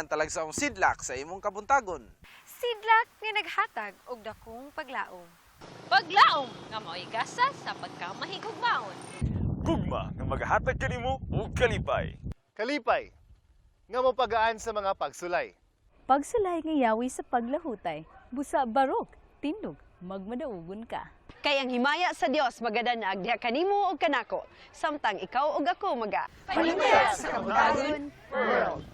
ang talagsaong sidlak sa imong kabuntagon. Sidlak nga naghatag og dakong paglaom. Paglaom nga mao'y gasa sa pagkamahigugmaon. Gugma nga magahatag kanimo og kalipay. Kalipay nga mopagaan sa mga pagsulay. Pagsulay nga yawi sa paglahutay, busa barok, tindog, magmadaugon ka. Kay ang himaya sa Dios magadanag diha kanimo ug kanako, samtang ikaw ug ako maga Palimaya sa Kabuntagon World.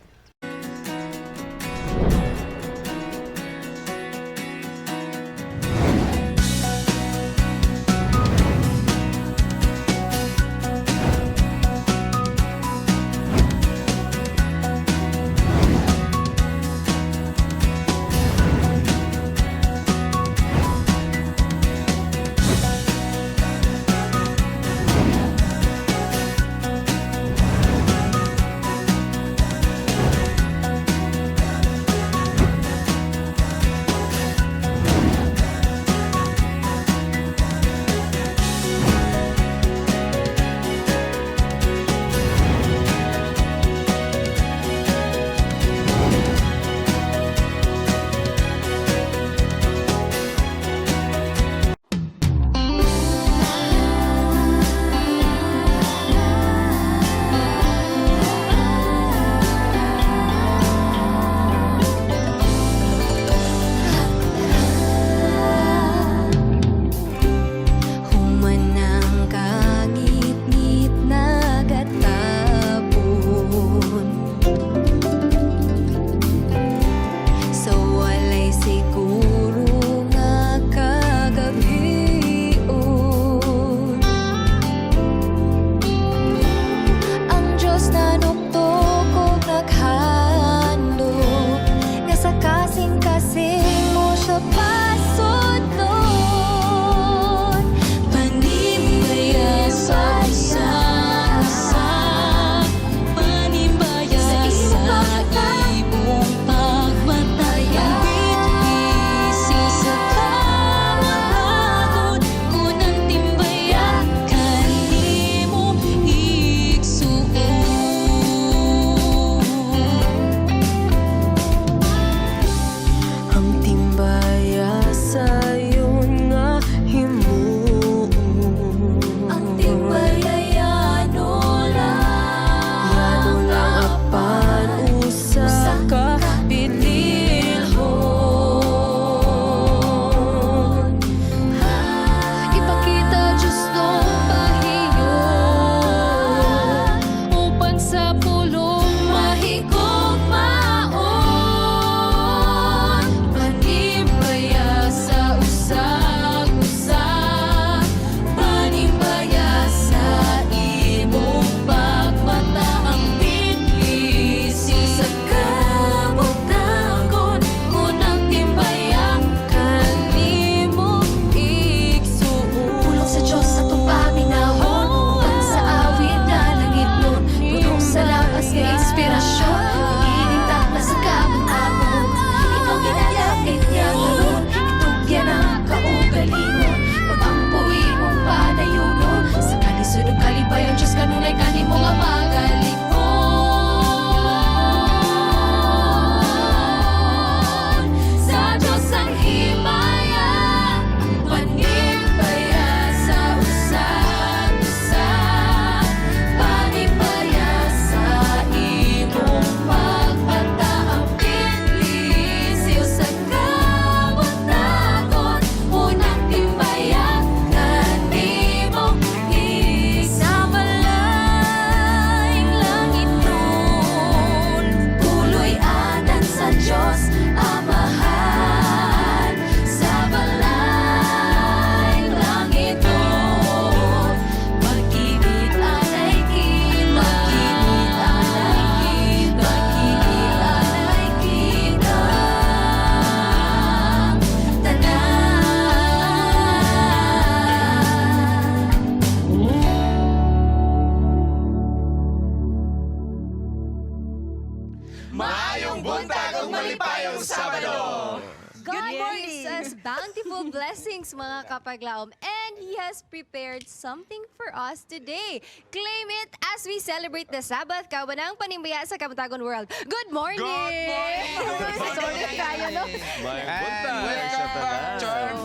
us bountiful blessings, mga kapaglaom. And He has prepared something for us today. Claim it as we celebrate the Sabbath, kauban ang Panimbaya sa Kabuntagon World. Good morning! Good morning! Sorry kayo, no? Maayong And buntag welcome sa back, tanan. Charm.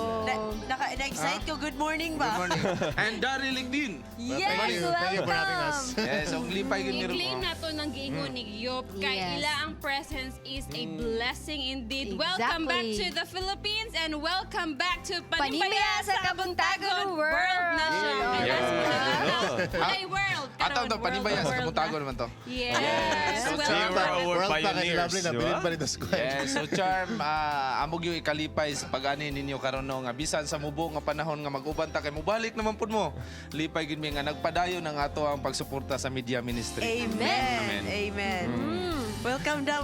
Na-excite ko. Good morning Good ba? morning. And Daryl din. Yes, Thank you. Thank you for having us. welcome! Yes, ang lipay gyud ni I-claim nato ng giingon ni Yop kay ila ang presence is a blessing indeed. Welcome back to the Philippines and welcome back to Panimbaya Panimbaya sa Kabuntagon World. na siya. Yeah. Kaya Yeah. Ay, world. Ataw Karon, to, Panimbaya sa world Kabuntagon na. naman to. Yes. So, Welcome. We were our World pa kay pioneers, Lovely, di nabilin ba? pa rin the squad. Yes, so Charm, amog yung ikalipay sa pag-ani ninyo karon no nga bisan sa mubo nga panahon nga mag-uban ta kay mobalik naman pud mo. Lipay gid mi nga nagpadayon ang ato ang pagsuporta sa media ministry. Amen. Amen. Amen. Welcome down.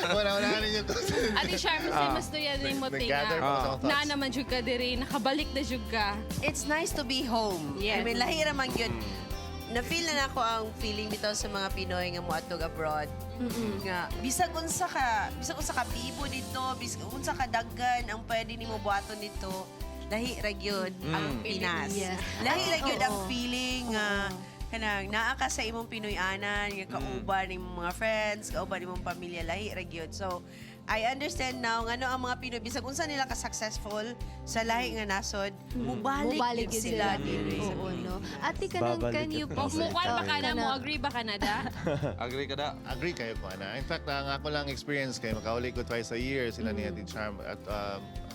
Wala, wala ninyo to. Ate Charm, kasi mas tuya ni mo Nag-gather tinga. pa sa Na thoughts. naman jud ka diri, nakabalik na jud ka. It's nice to be home. Yes. I mean, lahi ra man yun. Na-feel na nako ang feeling bitaw sa mga Pinoy nga moadtog abroad. Nga bisag unsa ka bibo dito, bisag unsa ka daggan ang pwede nimo buhaton dito, lahi ra gyud ang Pinas. Lahi ra gyud ang feeling nga kanang naa ka sa imong Pinoy-anan, nga kauban imong mga friends, kauban imong pamilya, lahi ra gyud. So, I understand now ngano ang mga Pinoy bisag unsa nila ka successful sa lahi nga nasod, mubalik, Mubalik gyud gyud sila sila. diri sa Oo, no? Ate, kanang Babalik can you at O please... mukuan ba ka na mo Kana- agree ba ka na da? Agree ka da? Agree kayo ko, ana. In fact, ang ako lang experience kay makauli ko twice a year sila ni Ate Charm at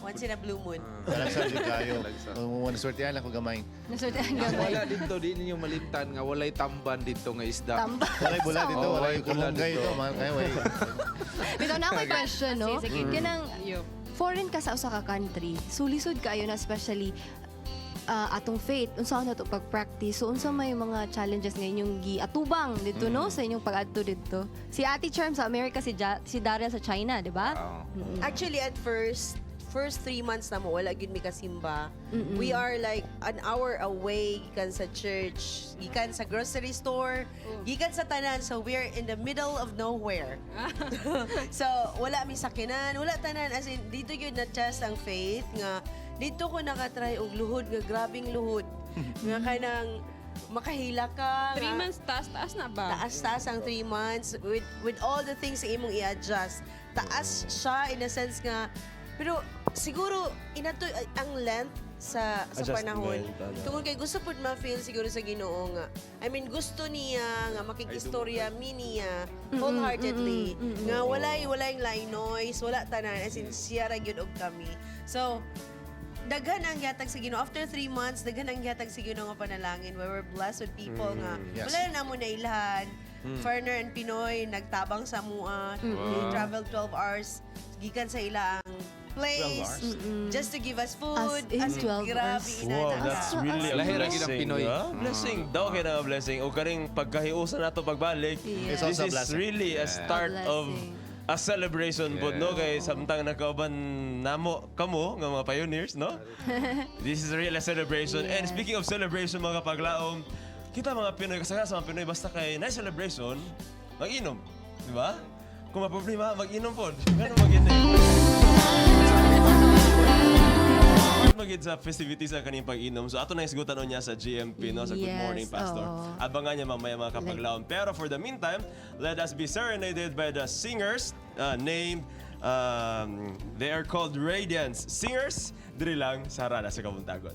Once in a blue moon. talagsa jud kayo. Talagsa. Kung naswertihan lang ko gamay. Nasultihan Ang gamay. wala dito, di ninyo malimtan nga walay tamban dito nga isda. Tamba. Walay bula dito, Oh, walay walay bula kulunggay dito. dito. Mahal kayo, walay. Bitaw na ako'y question, no? Sige, sige. Kanang Yup. foreign ka sa usa ka country, sulisod kayo na especially atong faith, unsa na to pag-practice. So unsa may mga challenges nga inyong giatubang dito no sa inyong pag-adto dito. Si Ate Charm sa America, si Daryl sa China, di ba? Oo. Actually, at first 3 months na mo, wala gyud mi kasimba. We are like an hour away gikan sa church, gikan sa grocery store, gikan sa tanan. So we're in the middle of nowhere. So wala mi sakinan, wala tanan. As in, dito yun na-test ang faith nga dito ko nakatry og luhod nga grabing luhod. Nga kanang makahila ka. Three nga- months taas, taas na ba? Taas-taas ang 3 months with all the things na imong i-adjust. Taas siya in a sense nga, pero siguro inato ang length sa panahon. Adjustment, ano. Tungod kay gusto pud ma-feel siguro sa Ginoo nga. I mean, gusto niya nga makikistorya mi niya wholeheartedly nga walay line noise, wala tanan, as in siya ra gyud og kami. So, daghan ang gihatag sa Ginoo. After 3 months, daghan ang gihatag sa Ginoo nga panalangin. We were blessed with people nga wala na namo nailhan. Foreigner and Pinoy nagtabang sa mua. They traveled 12 hours gikan sa ilang place just to give us food. As in 12 grabe hours. ina Wow, na. that's really a Lahi ra gyud ang blessing. Pinoy. ah. Blessing. Daw kay na nga blessing. O karing pagkahiusan nato pagbalik. It's This also a is blessing. really a start of Blessing. a celebration pod no kay samtang nakauban namo kamo nga mga pioneers no. This is really a celebration. And speaking of celebration, mga kapaglaom, kita mga Pinoy kasagaran sa mga Pinoy basta kay nice celebration, mag-inom, di ba? Kung maproblema, mag-inom pod. Ganun mag-inom. Magid sa festivities ang kaning pag-inom. So ato na isgutan niya sa GMP no, sa Good Morning Pastor. Oo. Abangan niya mamaya, mga kapaglaom. Pero for the meantime, let us be serenaded by the singers named they are called Radiance Singers. Diri lang sa Rada sa Kabuntagon.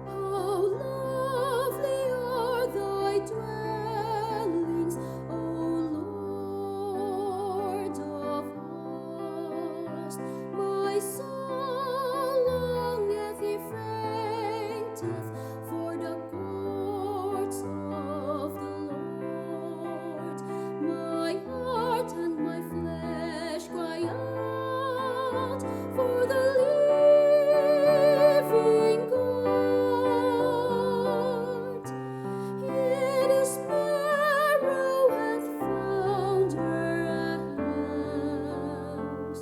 How lovely are thy dwellings, O Lord of hosts! My soul longeth, yea, fainteth for the courts of the Lord. My heart and my flesh cry out for the living God. In a sparrow hath found her a house.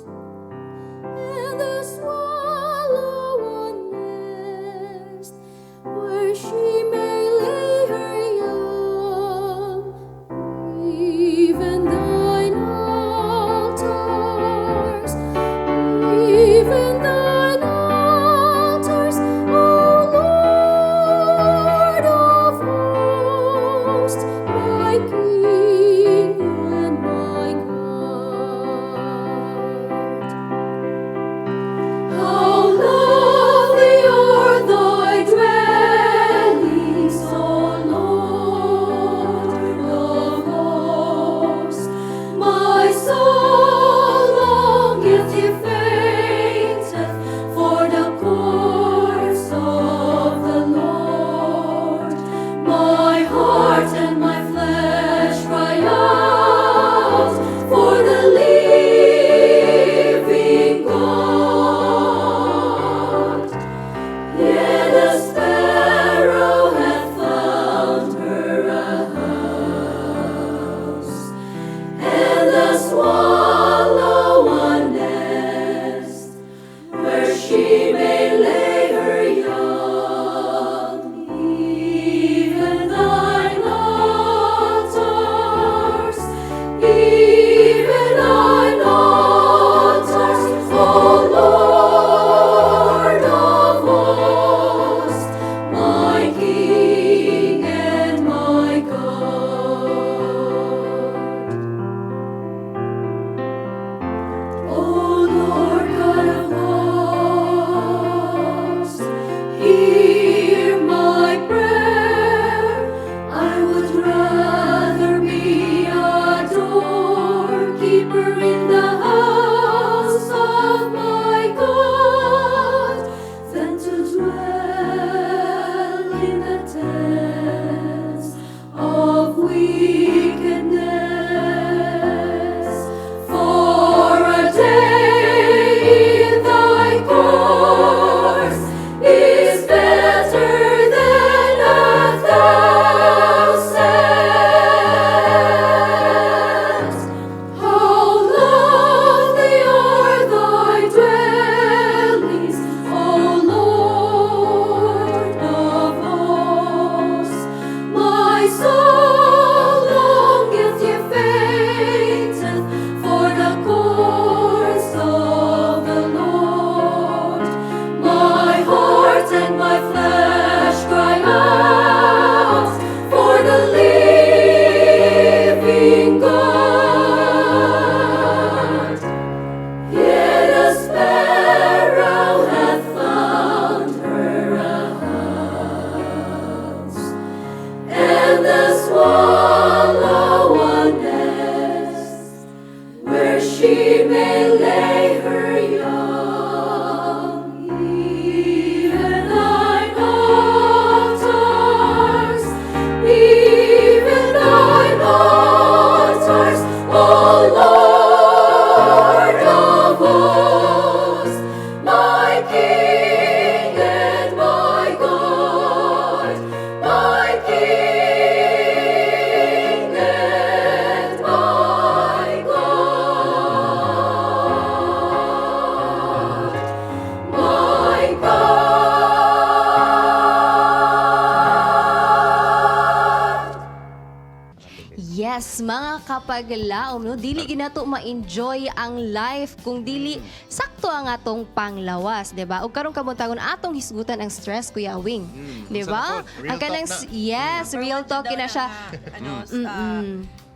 Yes, mga kapaglaom, no? Dili ginato ma-enjoy ang life kung dili sakto ang atong panglawas, 'di ba? Ug karong kabuntagon atong hisgutan ang stress, Kuya Wing. 'Di ba? Unsa na pod? Real Ang kanang talk na. Yes, real talk na siya. Ano, sa,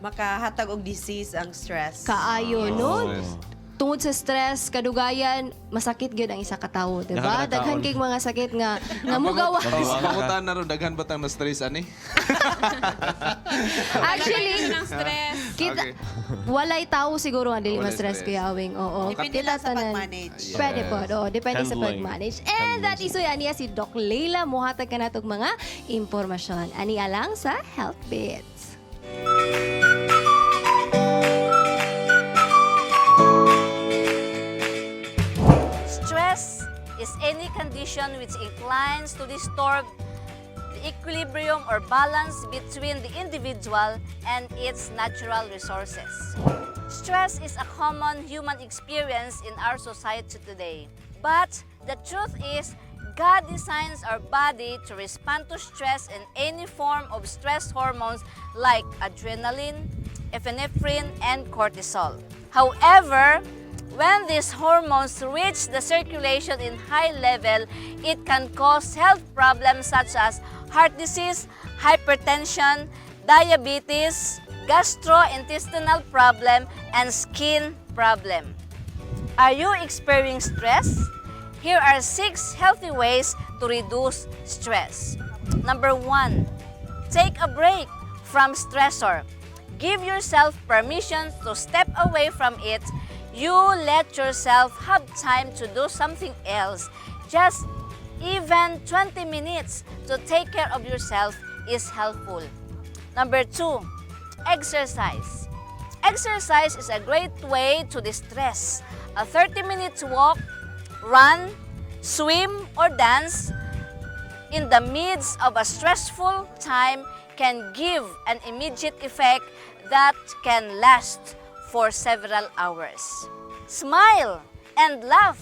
makahatag og disease ang stress. Kaayo, no? Stress. Tungod sa stress, kadugayan, masakit gyud ang isa ka tawo, 'di ba? Nakakataon. Daghan kay mga sakit nga nga mugawa. Oh, pangutan na ron, daghan batang na stress ani? Actually, ng stress. kita walay tao siguro nga dili Walay ma-stress, stress. Kuya Awing. Oo. Depende Kita lang sa tanan. pag-manage. Yes. Pwede po, oo. Depende sa Handling. pag-manage. And that is why aniya si Doc Leila muhatag ka natog mga impormasyon. Aniya lang sa Health Bits. Stress is any condition which inclines to disturb the equilibrium or balance between the individual and its natural resources. Stress is a common human experience in our society today. But the truth is, God designs our body to respond to stress in any form of stress hormones like adrenaline, epinephrine, and cortisol. However, when these hormones reach the circulation in high level, it can cause health problems such as heart disease, hypertension, diabetes, gastrointestinal problem, and skin problem. Are you experiencing stress? Here are 6 healthy ways to reduce stress. Number 1, take a break from stressor. Give yourself permission to step away from it. You let yourself have time to do something else. Just even 20 minutes to take care of yourself is helpful. Number 2, exercise. Exercise is a great way to distress. A 30-minute walk, run, swim, or dance in the midst of a stressful time can give an immediate effect that can last for several hours. Smile and laugh.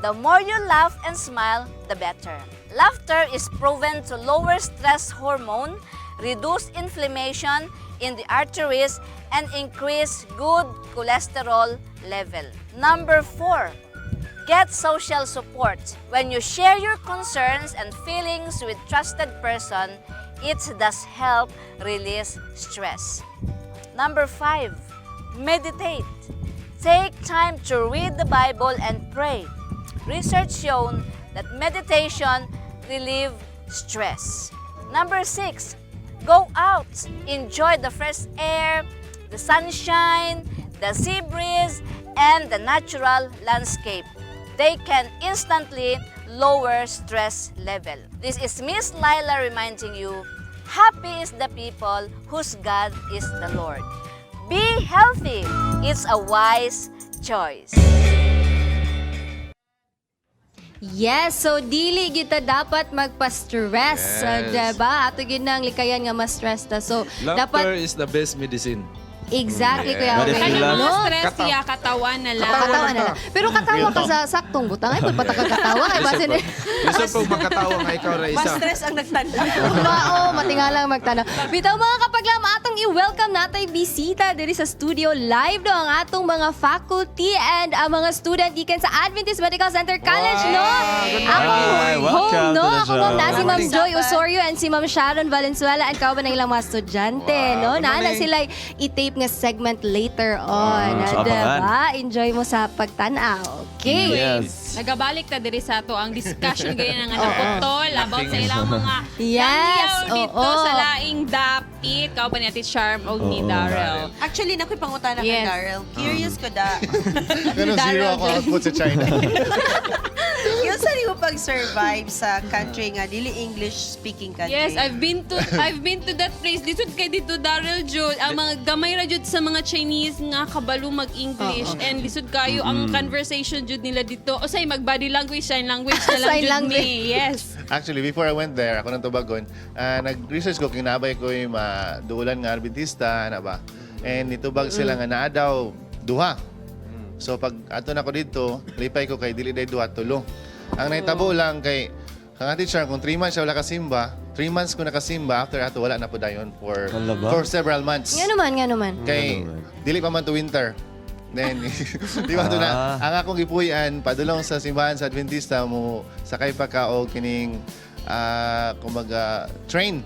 The more you laugh and smile, the better. Laughter is proven to lower stress hormone, reduce inflammation in the arteries, and increase good cholesterol level. Number 4, get social support. When you share your concerns and feelings with trusted person, it does help release stress. Number 5, meditate. Take time to read the Bible and pray. Research shown that meditation relieve stress. Number 6, go out. Enjoy the fresh air, the sunshine, the sea breeze, and the natural landscape. They can instantly lower stress level. This is Miss Lila reminding you, happy is the people whose God is the Lord. Be healthy. It's a wise choice. Yes, so dili kita dapat magpa-stress, Yes. diba? Ato gid nang likayan nga ma-stress ta. So Laughter dapat is the best medicine. Exactly, Kuya But if Wing. you Kanang laugh- mga No? stress siya, katawan na lang. Katawa na lang. Pero katawa ka sa saktong butang. Ay, pagpataka katawa. Ay, basin Lisod lisod po makatawa nga ikaw ra Mas isa. stress ang nagtanda. Mao, matingalang magtanaw. Bitaw, mga kapaglam, atong i-welcome natay bisita diri sa studio live no ang atong mga faculty and ang mga student gikan sa Adventist Medical Center College, no? Good Akong morning. home, Welcome no? to the Ako ma'am na si show. Ma'am Joy Osorio and si Ma'am Sharon Valenzuela and kauban ng ilang mga estudyante, Wow. no? Good Naa na morning. sila i-tape nga segment later on. So abangan. Diba? Enjoy mo sa pagtanaw. Okay. Yes. Nagabalik ta diri sa ato ang discussion ganyan nga naputol about sa ilang mga Yes, langyaw dito oo. sa laing dapit. Kauban ni Ate Charm og ni Darrell. Actually, nakoy pangutana kay Daryl. Curious ko da. Pero zero ako output sa China. Yung sa mo pag-survive sa country nga, dili English-speaking country. Yes, I've been to that place. Lisod kay dito, Daryl jud. Ang mga gamay ra jud sa mga Chinese nga kabalo mag-English and lisod kayo ang conversation jud nila dito. O say mag body language, sign language na lang Sign jud language. ni. Yes. Actually, before I went there, ako ng Tubagon, nag-research ko, kinabay ko yung madulan nga Adventista, na ba? And nitubag sila nga naa daw duha. So pag ato na ko dito, lipay ko kay dili day duha, tulo. Ang nahitabo lang kay kang Ate Char, kung 3 months siya wala kasimba, 3 months ko nakasimba, after ato wala na po dayon for Hala ba? for several months. Nga naman, nga naman. Kay dili pa man to winter. Then di ba to na ang akong gipuy-an padulong sa simbahan sa Adventista, mo sakay pa ka og kining kumbaga train.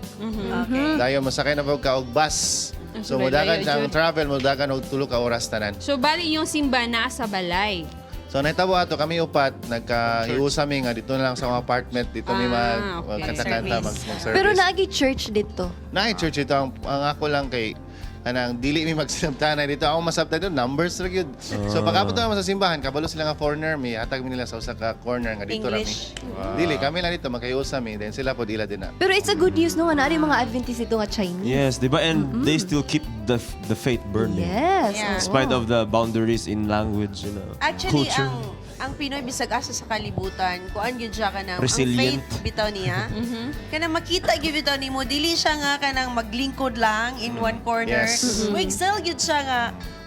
Dayon mosakay na pud ka og bus. So Ang modagan layo, siya ang jud. travel, modagan og 3 ka oras tanan. So, bali yung simba naa sa balay. So nahitabo ato kami upat, nagkahiusa mi nga dito na lang sa mga apartment dito mi mag magkanta-kanta, mag-service. Pero naagi church dito. Na church ito ang ako lang kay anang dili mi magsinabtanay dito. Ako masabtan dito, numbers ra gyud. So pag-abot naman sa simbahan, kabalo sila nga foreigner, mi hatag mi nila sa usa ka corner nga dito ra mi. English. Dili kami lang dito magkahiusa mi, then sila po dila din na. Pero it's a good news no nga naa mga Adventist dito nga Chinese. Yes, di ba? And they still keep the faith burning. Yes. Yeah. In spite of the boundaries in language, Actually, culture. ang Pinoy bisag asa sa kalibutan, kuan gyud siya kanang ang Resilient. faith bitaw niya. Kanang makita gyud bitaw nimo, dili siya nga kanang maglingkod lang in one corner. Mo excel gyud siya nga,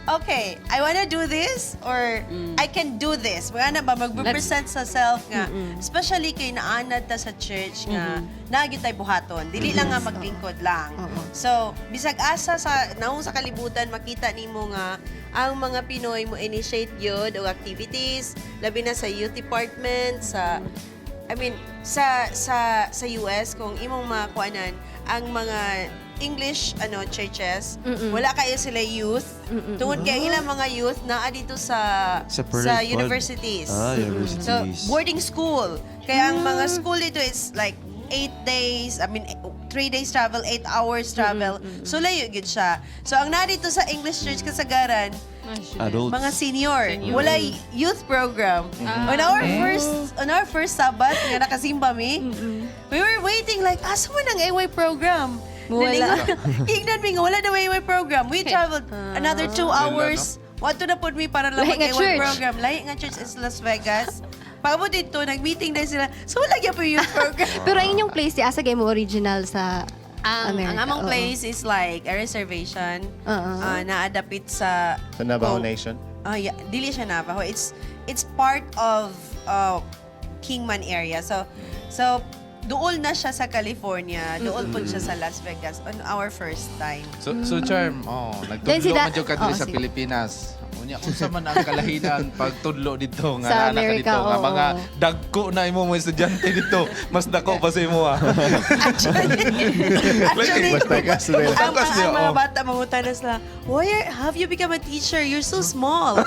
"Okay, I wanna do this or I can do this." Mga na ba magre-present sa self nga, especially kay naanad ta sa church nga naa gyud tay buhaton. Dili lang nga maglingkod lang. So, bisag asa sa naong sa kalibutan, makita nimo nga ang mga Pinoy mo initiate gyud og activities, labi na sa youth department, sa I mean, sa US, kung imong makuanan ang mga English ano churches, wala kayo sila youth. Tungod kay ang ilang mga youth naa dito sa Separate sa pod. universities. Ah, universities. So, boarding school. Kaya ang mga school dito is like 8 days, I mean, 3 days travel, 8 hours travel. So, layo gyud siya. So, ang naa dito sa English church kasagaran, Adults. mga senior. Wala youth program. On our first Sabbath nga nakasimba mi, we were waiting like, asa man ang AY program? Wala. Tignan mi nga wala na AY program. We traveled another 2 hours. Wadto na pud mi para lang Lahi nga mag-AY church. program. Lahi nga church is Las Vegas. Pag-abot dito, nag-meeting na sila. So wala gyud po yung youth program. Pero ang inyong place, di asa mo original sa Ang, America? ang among place is like a reservation. Naadapit sa Sa Navajo Oh. Nation. Ah, yeah, dili siya Navajo. It's part of Kingman area. So duol na siya sa California. Duol po siya sa Las Vegas on our first time. So Charm, oh, Then si nagtudlo man jud ka diri oh, sa sige. Pilipinas. Unya, unsa man ang kalahinan pagtudlo dito nga Sa naa na ka Amerika, dito nga oo. mga dagko na imo mga estudyante dito, mas dako pa sa imo ah. Actually, Basta ka sila. ang, Takas niya, ang mga oh. bata mangutana sila, "Why have you become a teacher? You're so small."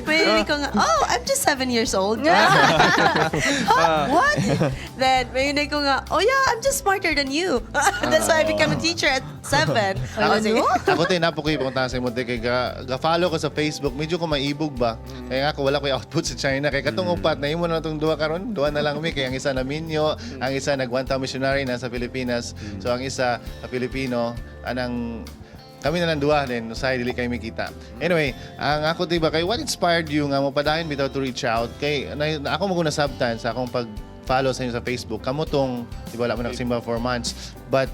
May narinig ko nga, "Oh, I'm just 7 years old." "Huh? What?" Then, may narinig ko nga, "Oh yeah, I'm just smarter than you. That's why I became a teacher at 7." Ako, Oh, sige. ako tayo napo ko ipunta sa imo kay ga-follow ko sa Facebook. Medyo ko maibog ba. Kaya nga ako wala ko output sa China. Kay katong upat na imo na tong duha karon, duha na lang mi kay ang isa na minyo, ang isa nag one time missionary na sa Pilipinas. So ang isa sa Pilipino anang kami na lang duha din usahay dili kay mikita. Anyway, ang ako diba kay what inspired you nga mo padayon bitaw to reach out kay na, ako mo ko nasabtan sa akong pag follow sa inyo sa Facebook. Kamo tong di ba wala mo nakasimba for months, but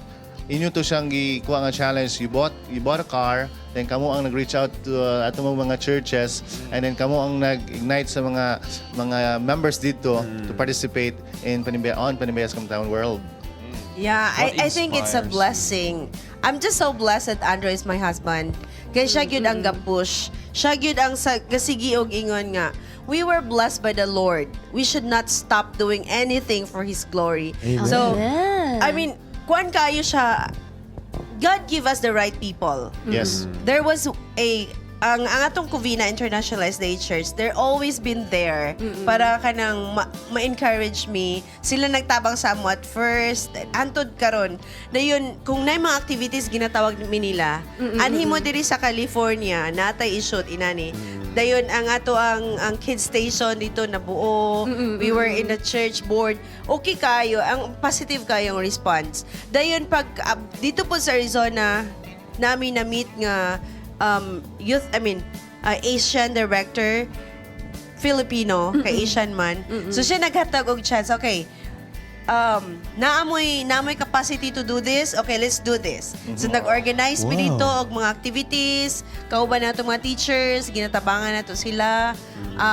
inyo to siyang gikuha nga challenge. You bought a car, then kamo ang nag-reach out to atong mga churches, and then kamo ang nag-ignite sa mga members dito to participate in Panimbayas on Panimbayas Kamataon World. Yeah, What I think it's a inspires you? blessing. I'm just so blessed that Andrew is my husband. Kaya siya gyud ang gapush. Siya gyud ang sa gasigi og ingon nga, we were blessed by the Lord. We should not stop doing anything for His glory. So, I mean, kuan kayo siya, God give us the right people. There was a ang atong Covina International SDA Church, they're always been there para kanang ma-encourage me. Sila nagtabang sa amo at first. Antod karon. Dayon kung nay mga activities ginatawag mi nila. Anhi mo diri sa California, natay i-shoot inani. Dayon ang ato ang kids station dito nabuo. We were in the church board. Okay kayo, ang positive kayo ang response. Dayon pag dito po sa Arizona, namin na-meet nga youth, I mean, Asian director, Filipino, kay Asian man. So siya naghatag og chance, okay, naamoy capacity to do this, okay, let's do this. So nag-organize mi dito og mga activities, kauban nato mga teachers, ginatabangan nato sila,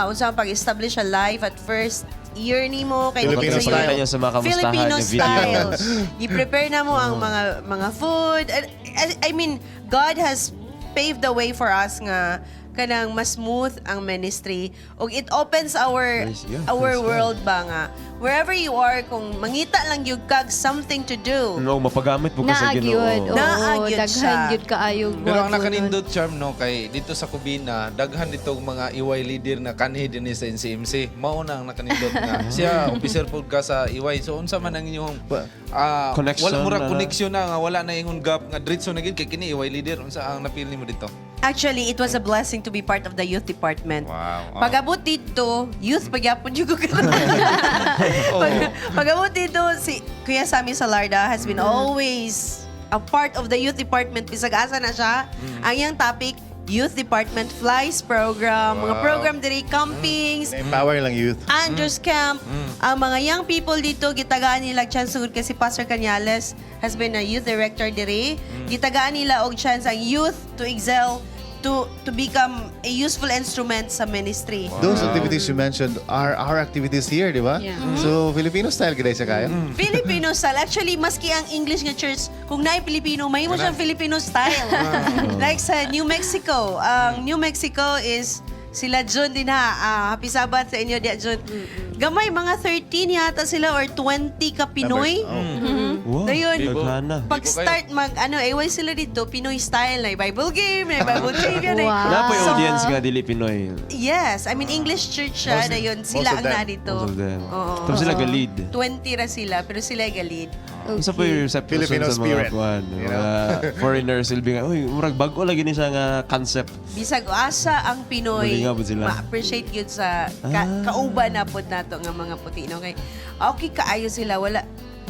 unsa ang pag-establish a life at first. year nimo kay Filipino sa style. Pakita niyo sa mga kamustahan Filipino yung video. style. I-prepare na mo ang mga food. And, I mean, God has paved the way for us nga kanang mas smooth ang ministry ug it opens our Praise God, our praise God. world ba nga wherever you are, kung mangita lang gyud kag something to do. No, mapagamit po ka sa Naa Ginoo. gyud. Oo, Naa gyud daghan siya. gyud kaayo. Pero ang nakanindot, Charm, no, kay dito sa Kubina, daghan dito mga EY leader na kanhi din sa NCMC. Mao na ang nakanindot nga. Siya, officer po ka sa EY. So, unsa man ang inyong Connection wala mura na na. connection na nga wala na ingon gap nga diretso na gid kay kini EY leader. Unsa ang napili nimo dito? Actually, it was a blessing to be part of the youth department. Wow. Pag-abot dito, youth pagyapon yung pag-abot dito, si Kuya Sammy Salarda has been always a part of the youth department. Bisag asa na siya. Ang iyang topic, youth department flies program, mga program diri, campings, Empower lang youth. Andrews Camp. Ang mga young people dito, gitagaan nila chance sugod kasi Pastor Cañales has been a youth director diri. Gitagaan nila og chance ang youth to excel, to become a useful instrument sa ministry. Those activities you mentioned are our activities here, di ba? Yeah. So, Filipino style gid siya kayo. Filipino style. Actually, maski ang English nga church, kung naay Filipino, mahimo siyang Filipino style. Like sa New Mexico. Ang New Mexico is sila June din ha. Ah, happy Sabbath sa inyo diya, June. Gamay, mga 13 yata sila or 20 ka Pinoy. Members. Oh. Wow, Dayon. daghan na. Pag start mag, ano, ewan sila dito, Pinoy style, na Bible game, na Bible trivia, na Wow. Wala po yung audience nga dili Pinoy. Yes, I mean, English church siya, dayon, sila Most of ang them. na dito. Most of them. Oo. Tapos sila galid. 20 ra sila, pero sila galid. Unsa po yung reception Filipino sa mga spirit, kuan, you mga foreigners will be nga, uy, murag bag-o lagi ni siya nga concept. Bisag asa ang Pinoy, Malingaw po sila. ma-appreciate yun sa kauban na pod nato nga mga puti. No? Kay, okay kaayo sila, wala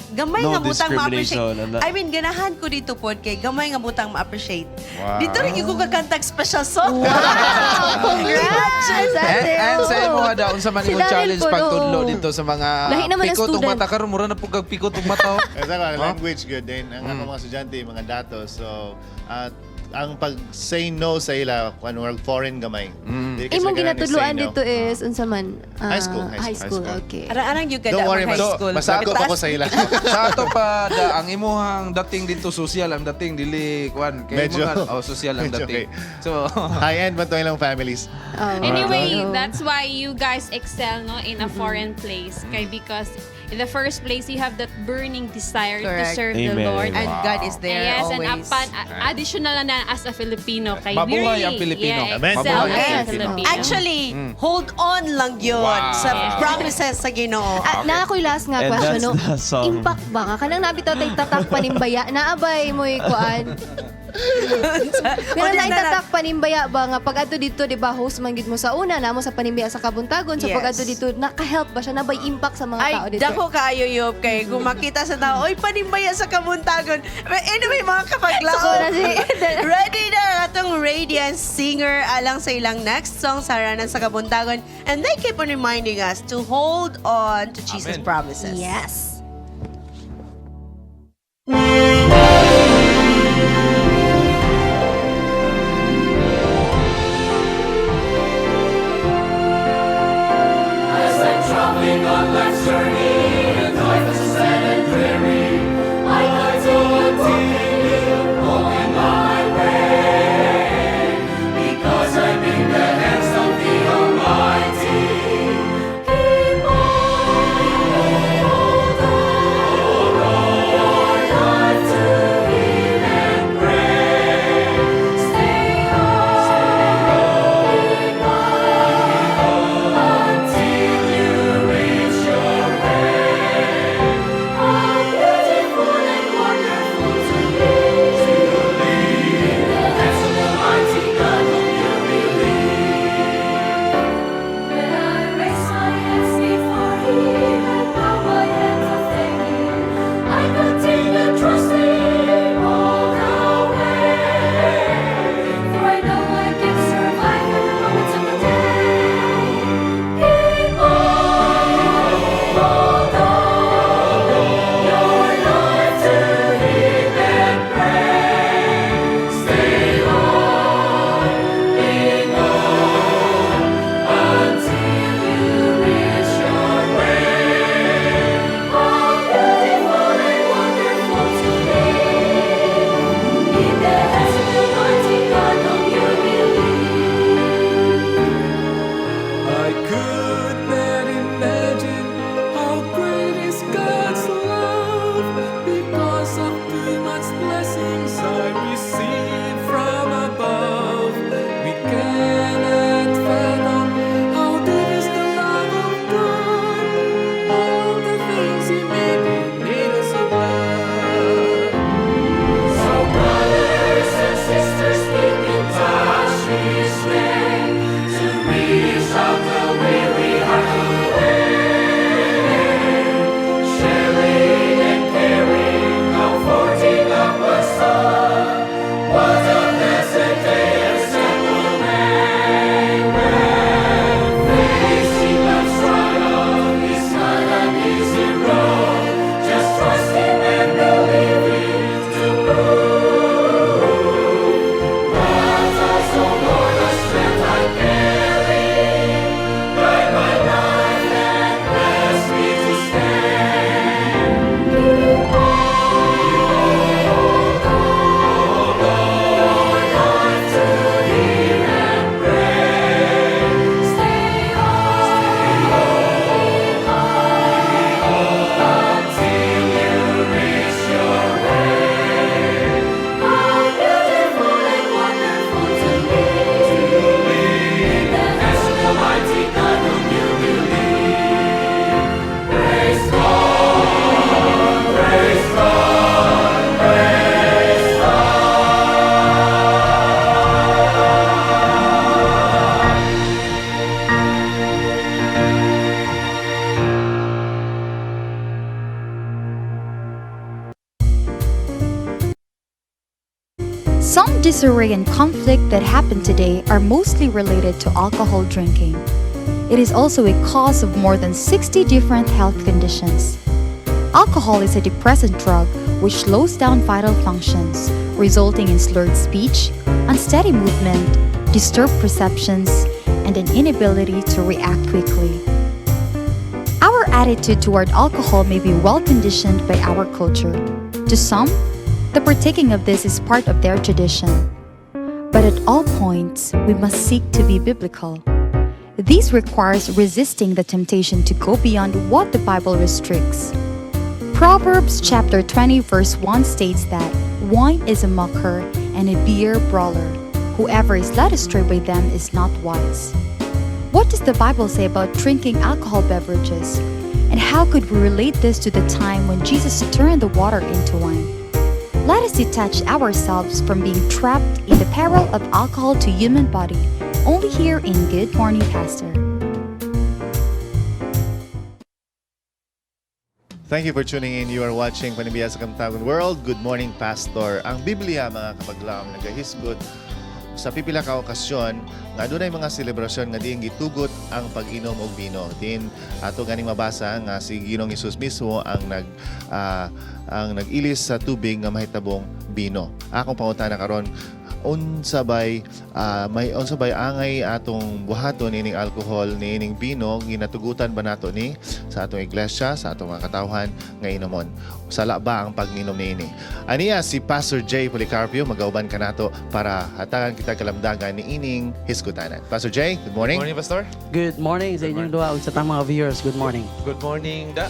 gamay No nga butang ma-appreciate. discrimination, ana. I mean, ganahan ko dito pod kay gamay nga butang ma-appreciate. Wow. Dito rin yung kakantag special song. Wow! Congrats, ate. And sa imo da unsa man Si imong Daryl challenge po, pagtudlo oo. dito sa mga Lahi naman ang pikot ug student. mata karon mura na pud kag pikot ug mata. Oh. Kasi ang language good din. Ang akong mga estudyante, mga datos. So, at ang pag say no sa ila, kung ano, foreign gamay. Dili kasi Imong ganahan ni say ginatudloan no. dito is unsa man? High school, high High school, school. okay. Arang-arang yung kada Don't worry, high mas, school. mas ako pa ko sa ila. Sa ato pa da, ang imuhang dating dito social ang dating dili kuan kay Medyo. mga oh social ang Medyo dating. So High-end man to ilang families. Oh. Anyway, that's why you guys excel, no, in a foreign place. Kay because in the first place you have that burning desire to Correct. serve the Amen. Lord. And God is there Yes, and always. upon additional na as a Filipino kay we Mabuhay really, ang Pilipino. yeah, Amen. excel Mabuhay as ang a Pilipino. Filipino. Actually, hold on lang yun Wow. sa promises sa Ginoo. Ah, naa ko'y last nga And question, that's no? the song. Impact ba ka? Kanang nabitaw tay tatak panimbaya, naabay mo'y kuan. Pero O, di na na- tatak panimbaya ba nga pag adto dito, di ba, host man gid mo sa una, namo sa panimbaya sa Kabuntagon, so pag adto dito, naka-help ba siya? Nabay impact sa mga Ay, tao dito? dako kaayo yop kay kung makita sa tao, oy panimbaya sa Kabuntagon. But anyway, mga kapaglaom, Suko na si- ready na ang atong Radiance singer alang sa ilang next song sa Haranan sa Kabuntagon. And they keep on reminding us to hold on to Jesus' Amen. promises. Yes. As I'm traveling on life's journey, and life is sad and dreary, I like to continue walking on my way, because I'm in the hands of the Almighty. Keep on, hold on, your life to Him and pray. Stay on, until you reach your disarray and conflict that happen today are mostly related to alcohol drinking. It is also a cause of more than 60 different health conditions. Alcohol is a depressant drug which slows down vital functions, resulting in slurred speech, unsteady movement, disturbed perceptions, and an inability to react quickly. Our attitude toward alcohol may be well conditioned by our culture. To some, the partaking of this is part of their tradition. But at all points, we must seek to be biblical. This requires resisting the temptation to go beyond what the Bible restricts. Proverbs chapter 20 verse 1 states that wine is a mocker and a beer brawler. Whoever is led astray by them is not wise. What does the Bible say about drinking alcohol beverages? And how could we relate this to the time when Jesus turned the water into wine? Let us detach ourselves from being trapped in the peril of alcohol to human body, only here in Good Morning Pastor. Thank you for tuning in. You are watching Panimbiya sa Kamtagon World. Good morning, Pastor. Ang Biblia, mga kapaglaom, nagahisgot sa pipila ka okasyon nga adunay mga selebrasyon nga diin gitugot ang pag-inom og bino. Din ato ganing mabasa nga si Ginoong Hesus mismo ang nag-ilis sa tubig nga mahitabong bino. Akong pangutana karon, unsa bay may unsa bay angay atong buhaton ining alcohol niining bino? Ginatugutan ba nato ni sa atong iglesia, sa atong mga katawhan nga inomon? Sala ba ang pag-inom niini? Aniya si Pastor J. Policarpio magauban kanato para hatagan kita kalamdagan niining hisgutanan. Pastor J, good morning. Good morning, Pastor. Good morning sa inyong duha ug sa tanang mga viewers. Good morning. Good morning, da.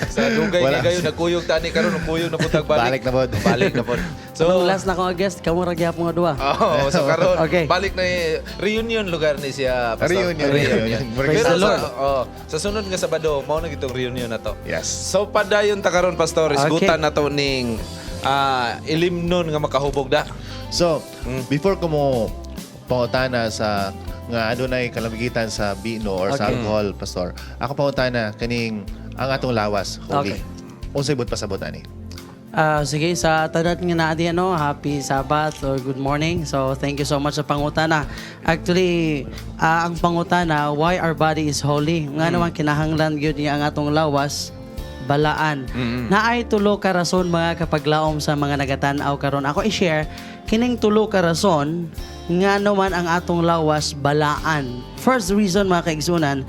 Sa dugay Wala. ni kayo nagkuyog tani karon, kuyog na putag balik. Balik na pod. Balik na pod. So, So, last na ko guest, kamo ra gyapon nga duha. Oh, so karon Okay. balik na reunion lugar ni siya, Pastor. Reunion, reunion. Praise Pero the Lord. sa sunod nga Sabado, mao na gitong reunion na to. Yes. So padayon ta karon, Pastor, isgutan na to ning ilimnon nga makahubog, da. So, before ko mo pangutana sa nga adunay kalamigitan sa bino or sa alcohol, Pastor. Ako pangutana kaning ang atong lawas, holy. Unsay buot pasabot ani? Ah, sige, sa tanan nga naa di ano, happy Sabbath or good morning. So, thank you so much sa pangutana. Actually, ang pangutana, why our body is holy? Nga naman kinahanglan gyud niya ang atong lawas balaan. Naay tulo ka rason, mga kapaglaom, sa mga nagatan-aw karon. Ako i-share kining tulo ka rason nga naman ang atong lawas balaan. First reason, mga kaigsunan,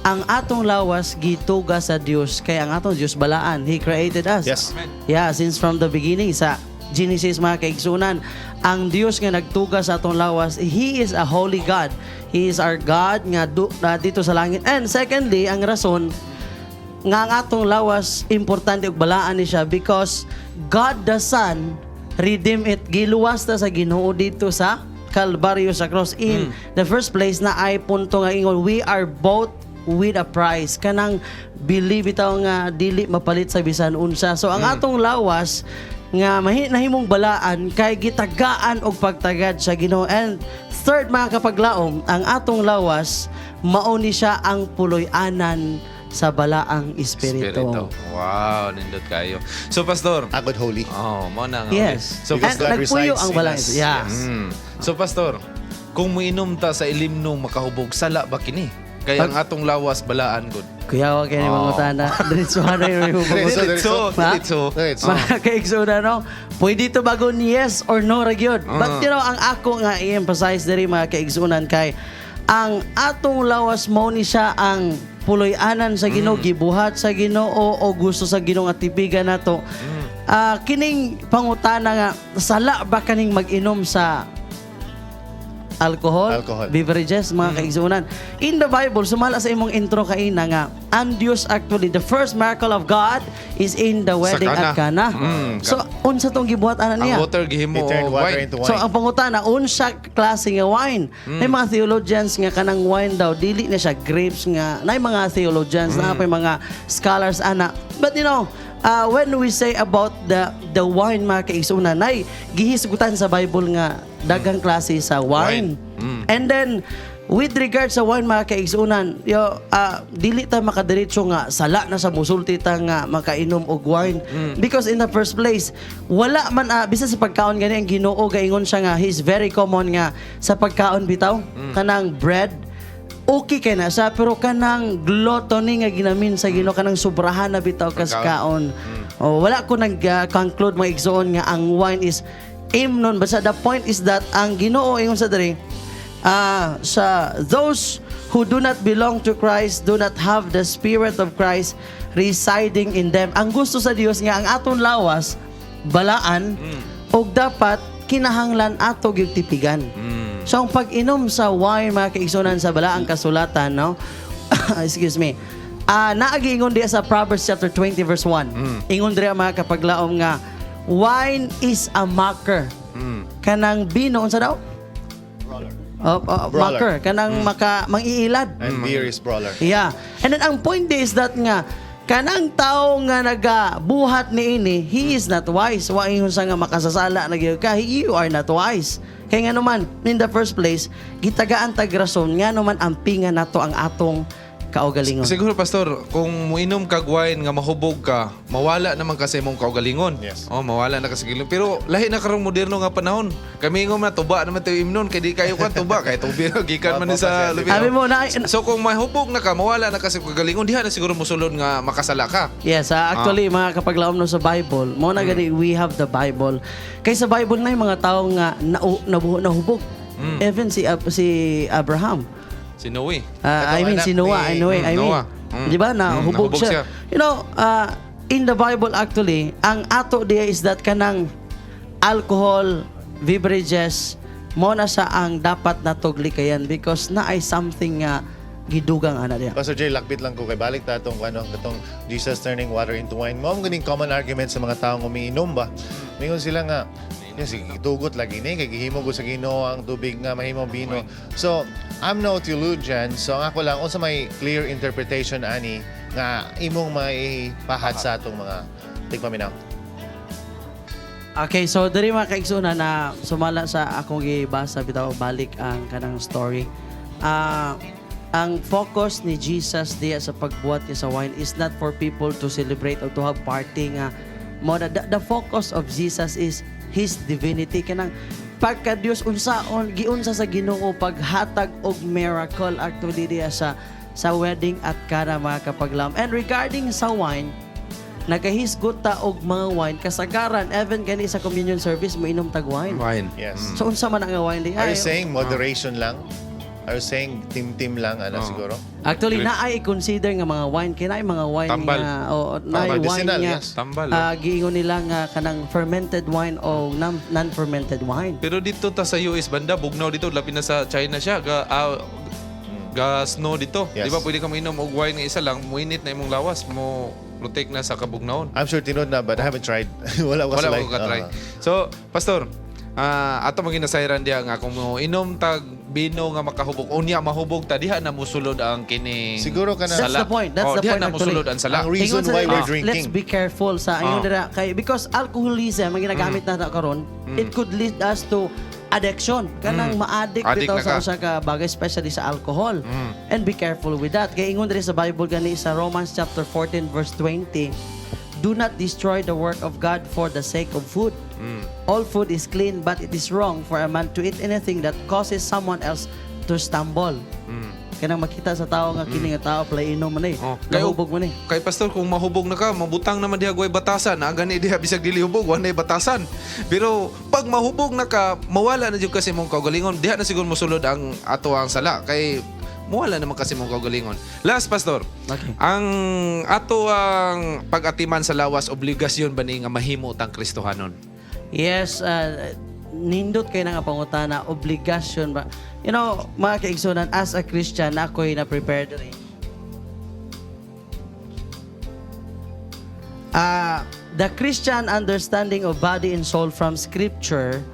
ang atong lawas gituga sa Dios kay ang atong Dios balaan. He created us. Yeah, since from the beginning sa Genesis, mga kaigsunan, ang Dios nga nagtuga sa atong lawas, He is a holy God. He is our God nga na dito sa langit. And secondly, ang rason nga ang atong lawas importante ug balaan ni siya because God the Son redeem it. Giluwas ta sa Ginoo dito sa Kalbaryo, sa cross. In the first place na ay punto nga ingon we are bought with a price, kanang believe bitaw nga dili mapalit sa bisan unsa. So ang atong lawas nga nahimong balaan kay gitagaan og pagtagad sa Ginoo. And third, mga kapaglaom, ang atong lawas mao ni siya ang puloy-anan sa Balaang Espiritu. Wow, nindot kayo. So Pastor, Agod holy. Oh, mo na nga. Yes. So Because And God nagpuyo resides ang in Balaang us. Espiritu. Yeah. So Pastor, kung muinom ta sa ilimnong makahubog, sala ba kini? Kaya ang atong lawas balaan gud. Kuya, wag kayo oh. Mangutana. Diretso na yung Diretso, Diretso, Ha? diretso. Diretso. Mga kaigsunan, no? Pwede to bagon yes or no ra gyud. But ang ako nga i-emphasize diri, mga kaigsunan, kay ang atong lawas mo ni siya ang puloy-anan sa Ginoo, gibuhat sa Ginoo o gusto sa Ginoo nga tipigan nato. Ah, kining pangutana nga sala ba kaning mag-inom sa alcohol, Alcohol. beverages, mga kaigsunan? In the Bible, sumala sa imong intro kaina nga, ang Diyos actually, the first miracle of God is in the wedding Sa at Cana. So, unsa tong gibuhat ana Ang niya? water gihimo He turned water wine. into wine. So, ang pangutana, unsa klase nga wine? May mga theologians nga kanang wine daw dili na siya grapes nga. Nay mga theologians na pa mga scholars ana. But when we say about the wine, mga kaigsunan, nay gihisgutan sa Bible nga daghang klase sa wine. Wine. And then With regard sa wine, mga kaigsunan, yo, dili ta makadiretso nga sala na sa musulti ta nga makainom og wine because in the first place wala man, bisan sa pagkaon gani, ang Ginoo gaingon siya nga he's very common nga sa pagkaon bitaw, kanang bread okay kay na siya, pero kanang gluttony nga ginamin sa Ginoo, kanang sobrahan na bitaw kas Pagkaon. kaon. Oh, wala ko nag conclude, mga igsoon, nga ang wine is imnon. Basta the point is that ang Ginoo ingon sa diri, sa those who do not belong to Christ do not have the spirit of Christ residing in them. Ang gusto sa Dios nga ang aton lawas balaan ug dapat kinahanglan ato gyud tipigan. So ang pag-inom sa wine, mga kaigsunan, sa balaang kasulatan, no? Excuse me. Naagi ingon diya sa Proverbs chapter 20 verse 1. Ingon diya, mga kapaglaom, nga wine is a mocker. Kanang bino unsa daw? Oh, Brawler. mocker kanang maka mangiilad. And beer is brawler. Yeah. And then ang point is that nga kanang tao nga nagabuhat niini, he is not wise. Wa ingon sa nga makasasala na gyud ka, you are not wise. Kay nga naman, in the first place, gitagaan tag rason nga naman ampingan nato ang atong kaugalingon. Siguro, Pastor, kung muinom kag wine nga mahubog ka, mawala naman kasi imong kaugalingon. Yes. Oh, mawala na kasi. Pero lahi na karong moderno nga panahon. Kami ingon na tuba naman tayo imnon kay di kayo kan tuba kay tubi gikan man ni sa lubi. Sabi mo na So kung mahubog na ka, mawala na kasi kaugalingon, diha na siguro mosulod nga makasala ka. Yes, actually, mga kapaglaom, no, sa Bible, mo na gani we have the Bible. Kay sa Bible na yung mga tao nga nahubog. Even si Abraham. Si Noe. I mean anak si Noah, Noe, I mean. Noah. Di ba na hubog nahubog siya. siya. In the Bible actually, ang ato diya is that kanang alcohol, beverages, mo na siya ang dapat natog likayan because na ay something nga gidugang ana diya. Pastor Jay, lakbit lang ko kay balik ta atong ano, katong Jesus turning water into wine. Mao ganing common argument sa mga taong umiinom ba. Mingon sila nga, yes, tugot lagi ni kay gihimo ko sa Ginoo ang tubig nga mahimong bino. So, I'm no theologian, so ang ako lang unsa may clear interpretation ani nga imong maipahat sa atong mga tigpaminaw? Okay, so diri, mga kaigsunan, na sumala sa akong gibasa bitaw, balik ang kanang story. Ang focus ni Jesus diya sa pagbuhat niya sa wine is not for people to celebrate or to have party nga mo na the focus of Jesus is his divinity, kanang pagka Dios, unsaon giunsa sa Ginoo paghatag og miracle actually diya sa wedding at Cana, mga kapaglaom. And regarding sa wine, nagahisgot ta og mga wine kasagaran, even gani sa communion service moinom tag wine. Wine. Yes. So unsa man ang wine di? Are you Ay, saying moderation lang? Are you saying tim-tim lang ana siguro? Actually, naay i-consider nga mga wine kay naay mga wine Tambal. nga o naay wine Medicinal, nga yes. Tambal. Giingon nila nga kanang fermented wine o non-fermented wine. Pero dito ta sa US banda, bugnaw dito, labi na sa China siya, ga snow dito. Yes. Di ba pwede ka mainom og wine nga isa lang, muinit na imong lawas, mo protect na sa kabugnawon. I'm sure tinuod na, but I haven't tried. Wala ko Wala kasulay. ko ka-try. Ah. So, Pastor, ato maging nasayran diya nga kung mo inom tag bino nga makahubog, unya mahubog ta, diha na musulod ang kining Siguro kana- That's sala. the point. That's Oh, the diha point na actually. musulod ang sala. Ang reason Ingon sa why we're drinking. Let's be careful sa ingon dira kay because alcoholism ang ginagamit na karon, it could lead us to addiction. Kanang ma-addict Addict bitaw na sa ka. usa ka bagay, especially sa alcohol. And be careful with that. Kay ingon diri sa Bible gani sa Romans chapter 14 verse 20, "Do not destroy the work of God for the sake of food. All food is clean, but it is wrong for a man to eat anything that causes someone else to stumble." Kanang makita sa tao nga kini nga tao play inom man eh. Oh, Nahubog man eh. Kay Pastor, kung mahubog na ka, mabutang naman diha gway batasan. Ah, gani diha bisag dili hubog, wala batasan. Pero pag mahubog na ka, mawala na jud kasi mong kaugalingon. Diha na siguro mosulod ang ato ang sala kay mawala naman kasi mong kaugalingon. Last, Pastor. Okay. Ang ato ang pag-atiman sa lawas, obligasyon ba ni nga mahimo tang Kristohanon? Yes, nindot kay nga pangutana, obligasyon ba? Mga kaigsunan, as a Christian, ako'y na-prepare diri. The Christian understanding of body and soul from Scripture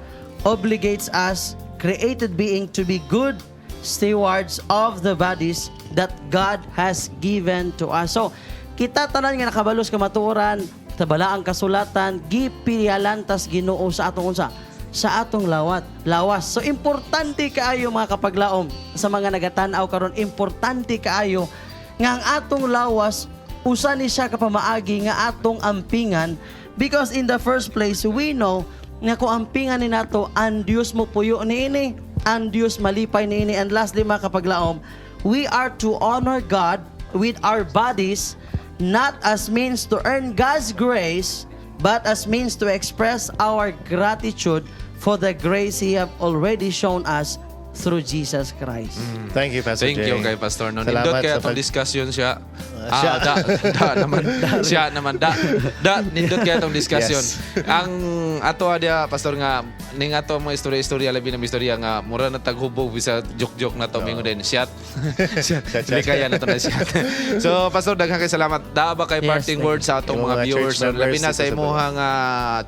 obligates us, created being, to be good stewards of the bodies that God has given to us. So, kita tanan nga nakabalos kamatuoran, sa balaang kasulatan, gipiyalan tas Ginoo sa atong unsa? sa atong lawas. So importante kaayo, mga kapaglaom, sa mga nagatan-aw karon, importante kaayo nga ang atong lawas usa ni siya ka pamaagi nga atong ampingan, because in the first place we know nga kung ampingan ni nato ang Dios, mo puyo niini ang Dios, malipay niini. And lastly, mga kapaglaom, we are to honor God with our bodies, not as means to earn God's grace but as means to express our gratitude for the grace He have already shown us through Jesus Christ. Thank you, Pastor Thank Jay. you kay Pastor. No, Salamat nindot kaya sa atong discussion siya. Ah, Siya. Da, da naman. Siya naman. Da, da, nindot kaya atong discussion. Yes. Ang ato adya, Pastor, nga ning ato mga istorya-istorya, labi na istorya nga mura na taghubog bisa joke-joke na to, mingon din shot. Shot. Shot, Dili shot. kaya na to na shot. So Pastor, daghan kay salamat. Daa ba kay Yes, parting thank words sa atong Yung mga mga viewers church members labi na dito sa sa imuhang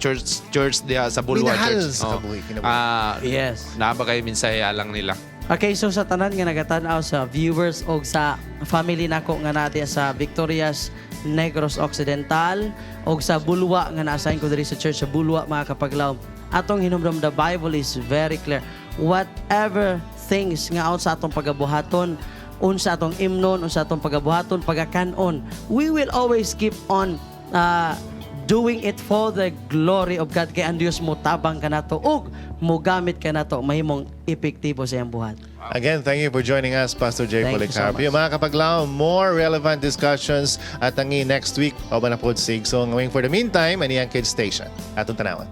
church church diha sa Bulwa Minahal Church? sa kabuhi, kinabuhi. Yes. Naa ba kay mensahe alang nila? Okay, so sa tanan nga nagatan-aw, sa viewers o sa family nako nga natin sa Victorias, Negros Occidental o sa Bulwa nga na-assign ko diri sa church sa Bulwa, mga kapaglaom. Atong hinumdum, the Bible is very clear. Whatever things nga out sa atong pagabuhaton, unsa atong imnon, unsa atong pagabuhaton, pagakanon, we will always keep on doing it for the glory of God, kay ang Dios mo tabang kanato ug mogamit kanato mahimong epektibo sa iyang buhat. Again, thank you for joining us, Pastor Jay Thank you so Policarpio. much. Mga kapaglaom, more relevant discussions at ang next week, o ba na po sig. So, ngawing for the meantime, ani ang Kids Station. Atong tanawan.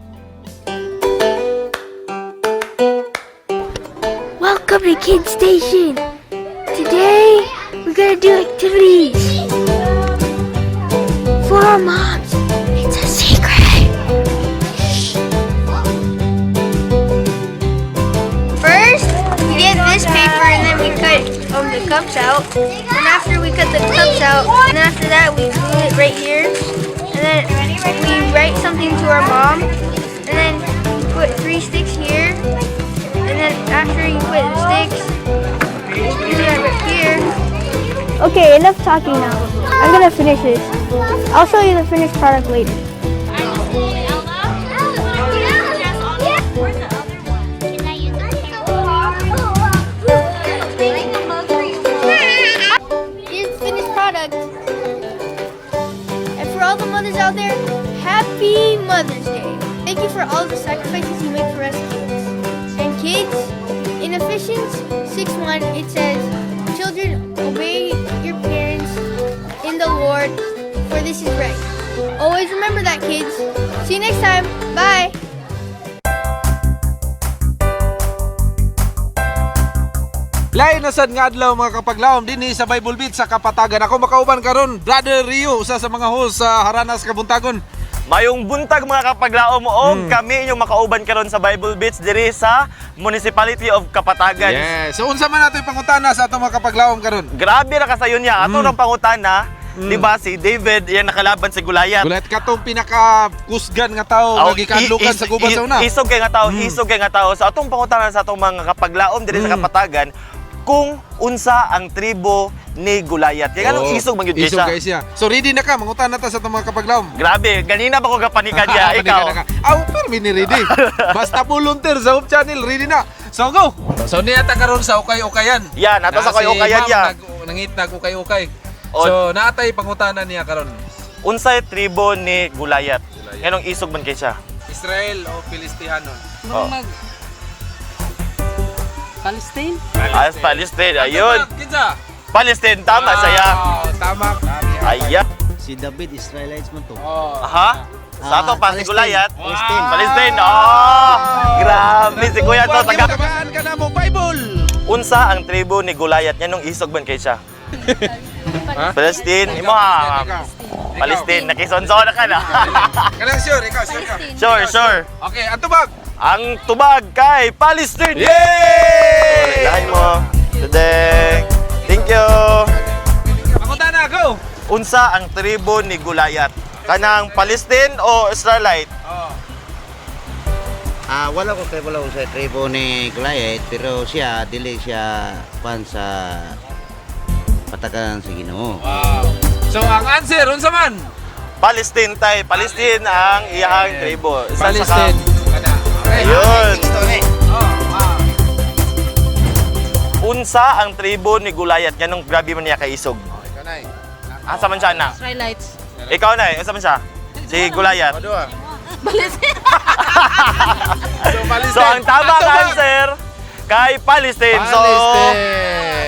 Welcome to Kid Station. Today, we're gonna do activities. For our moms, it's a secret. Shh. First, we get this paper and then we cut the cups out. And after we cut the cups out, and after that we glue it right here. And then we write something to our mom. And then put three sticks here. And then after you put the sticks, you do that right here. Okay, enough talking now. I'm gonna finish this. I'll show you the finished product later. Here's the finished product. And for all the mothers out there, happy Mother's Day. Thank you for all the sacrifices you make for us kids. And kids, in Ephesians 6:1, it says, "Children, obey your parents in the Lord, for this is right." Always remember that, kids. See you next time. Bye. Lain na sad nga adlaw, mga kapaglaom, dinhi sa Bible Beat sa Kapatagan. Ako makauban karon Brother Rio, usa sa mga host sa Haranas Kabuntagon. Mayong buntag, mga kapaglaom, og kami inyong makauban karon sa Bible Beats diri sa Municipality of Kapatagan. Yes. So unsa man ato pangutana sa atong mga kapaglaom karon? Grabe ra kasayon niya. Ato rang pangutana, di ba si David iyang nakalaban si Goliath. Gulat katong pinaka kusgan nga tao Aw, nga gikadlukan sa gubat sa una. Isog kay nga tao, isog kay nga tao. Sa atong pangutana sa atong mga kapaglaom diri sa Kapatagan, kung unsa ang tribo ni Goliath. Kaya nganong Oo. isog man gyud kay Isog siya. kay siya. So ready na ka, mangutana ta sa atong mga kapaglaom. Grabe, ganina pa ko gapanikan niya, Panika ikaw. na ka. Aw, pero ni ready. Basta volunteer sa Hope Channel, ready na. So go. So niya ta karon sa ukay-ukayan. Yan, ato sa Na si ukay-ukayan ma'am niya. Nangitnag ukay-ukay. So naatay pangutana niya karon. Unsay tribo ni Goliath? Nganong isog man kay siya? Israel o Filistihanon? Oh. Palestine? Ah, Palestine. Ayun. Kinsa? Palestine, tama saya. Tama. Ayan. Si David, Israelites man to. Aha. Sa ato pa si Palestine. Goliath. Palestine. Palestine. Oh! Grabe si Kuya to taga. Tagaan ka na mo Bible. Unsa ang tribo ni Goliath nganong isog man kay siya? Palestine, imo ha. Palestine, nakisonso na ka na. Kanang sure, ikaw sure ka. Sure, sure. Okay, ang tubag. Ang tubag kay Palestine. Yay! Lahin mo. Tudeng. Thank you. Pangutana, go. Unsa ang tribo ni Goliath? Kanang Palestine o Israelite? Ah, wala ko kay wala ko sa tribo ni Goliath, pero siya dili siya pan sa patakaran sa Ginoo. Wow. So ang answer unsa man? Palestine tay, Palestine ang iyang tribo. Isa sa Palestine. Kana. Ayun. Unsa ang tribo ni Gulayat nganong grabe man niya kaisog? Ikaw na. Asa man siya na? Israelites. Ikaw na, unsa man siya? Si Gulayat. So ang tamang answer kay Palestine. So Palestine.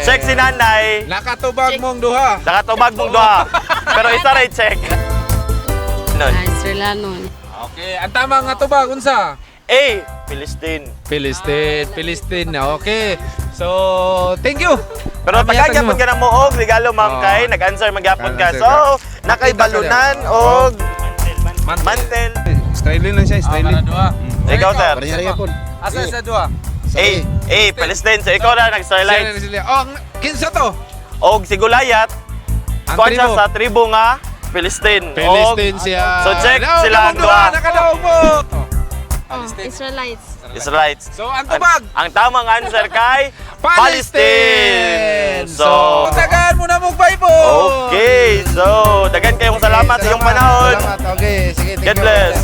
check si nanay. Nakatubag mong duha. Nakatubag mong duha. Pero isa ray check. Nun. Israelanon. Okay, ang tama nga tubag unsa? A. Palestine. Palestine, Palestine. Okay. So, thank you. Pero Kami taga yatag mo. gyapon ka na mo og regalo ma'am Oo. kay nag-answer magyapon ka. Nag-answer So, ka. nakaibalunan Oo. og mantel. Styling lang siya, styling. Ikaw sir. Asa sa duha? A. A. Palestine. So ikaw na nag-starlight. Sila. Oh, kinsa to? Og si Gulayat, Ang kuan siya tribo. sa tribo nga Palestine. Palestine Og- siya. So check No, sila ang kamong duha, duha. nakadaog mo. Israelites. Israelites. So ang tubag. Ang tamang answer kay Palestine. Palestine. So, tagaan mo na mong Bible. Okay, so daghan kayong salamat sa iyong panahon. Salamat. Okay, sige, thank God you. bless.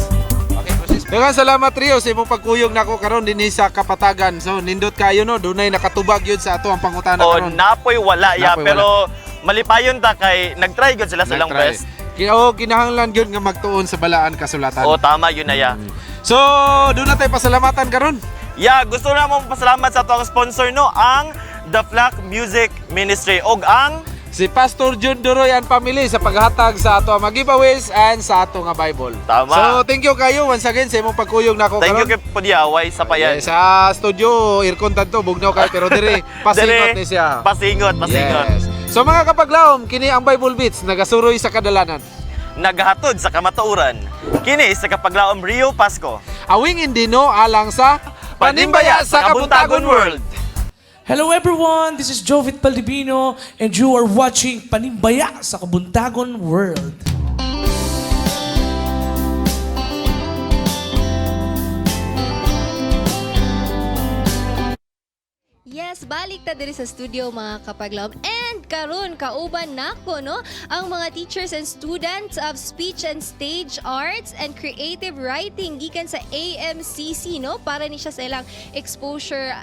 Daghang salamat Rio sa imong pagkuyog nako karon dinhi sa Kapatagan. So nindot kayo no, dunay nakatubag yun sa ato ang pangutana O karon. napoy wala ya Napoy pero malipayon ta kay nagtry gyud sila silang Nagtry. best. O kinahanglan gyud nga magtuon sa balaan kasulatan. O tama yun na ya. So doon na tayo pasalamatan karon. Yeah, gusto na mong pasalamat sa atong sponsor no, ang The Flock Music Ministry og ang si Pastor Jun Duroy and family sa paghatag sa ato ang mga giveaways and sa ato nga Bible. Tama. So thank you kayo once again sa imong pagkuyog nako Thank you karon. kay Pudyaway sa payan. Yes, sa studio aircon tanto bugnaw kayo pero dire pasingot Dire, ni siya. Pasingot, pasingot. Yes. So mga kapaglaom, kini ang Bible Beats nagasuroy sa kadalanan. Naghatod sa kamatuoran. Kini sa Kapaglaom Rio Pasco. Awing indino alang sa Panimbaya sa Kabuntagon World. Hello everyone, this is Jovit Paldivino and you are watching Panimbaya sa Kabuntagon World. Yes, balik ta diri sa studio mga kapaglaom. And karon kauban nako no ang mga teachers and students of Speech and Stage Arts and Creative Writing gikan sa AMCC no para ni siya sa ilang exposure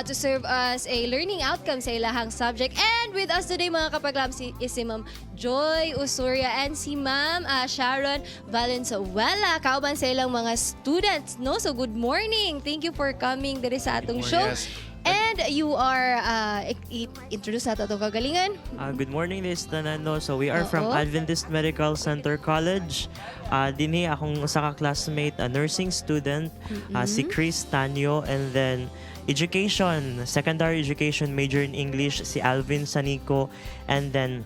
to serve as a learning outcome sa ilahang subject. And with us today mga kapaglaom is si Ma'am Joy Usuria and si Ma'am Sharon Valenzuela kauban sa ilang mga students no. So good morning. Thank you for coming diri sa atong show. Yes. And you are, introduce nato atong kagalingan. Good morning, this is Tanano. So we are from Oo. Adventist Medical Center College. Dinhi akong usa ka classmate, a nursing student, si Chris Tanyo, and then education, secondary education major in English, si Alvin Sanico, and then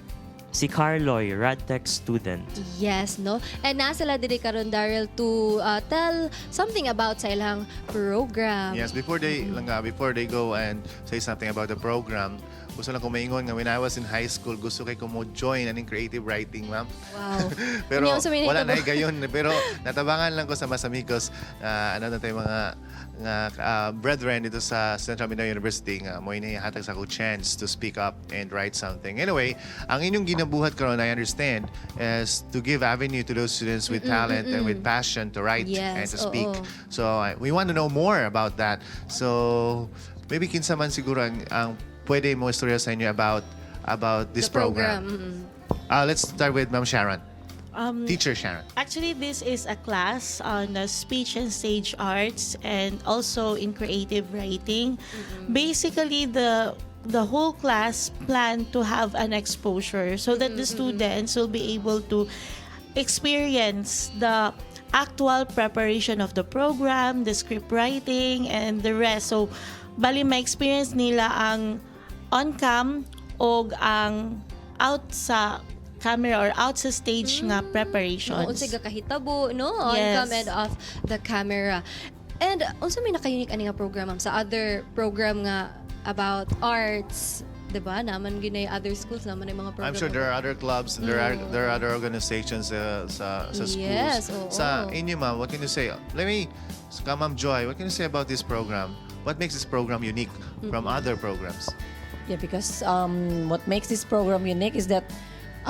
si Carloy, Radtech student. Yes, no? And nasa sila diri karon Daryl to tell something about sa ilang program. Yes, before they lang nga, before they go and say something about the program, gusto lang ko maingon nga when I was in high school, gusto kay ko mo join aning creative writing, ma'am. Wow. Pero Hindi ako sa wala na minahitabo. gayon, pero natabangan lang ko sa Masamigos, ano na tayo mga nga brethren dito sa Central Mindanao University nga mo hatag sa ako chance to speak up and write something. Anyway, ang inyong ginabuhat karon I understand is to give avenue to those students with talent and with passion to write and to speak. Oo. So we want to know more about that. So maybe kinsa man siguro ang pwede mo istorya sa inyo about this The program. program. Let's start with Ma'am Sharon. Teacher Sharon. Actually, this is a class on speech and stage arts and also in creative writing. Basically, the whole class planned to have an exposure so that the students will be able to experience the actual preparation of the program, the script writing, and the rest. So, bali ma-experience nila ang on-cam o ang out sa camera or out sa stage nga preparations. No, unsay gakahitabo, no? On cam and off the camera. And unsa may naka-unique ani nga program ma'am sa other program nga about arts, 'di ba? Naman ginay other schools naman ay mga program. I'm sure there are other clubs, there are other organizations sa schools. Yes, oo. Sa inyo, ma'am, what can you say? Let me, ka Ma'am Joy, what can you say about this program? What makes this program unique from other programs? Yeah, because what makes this program unique is that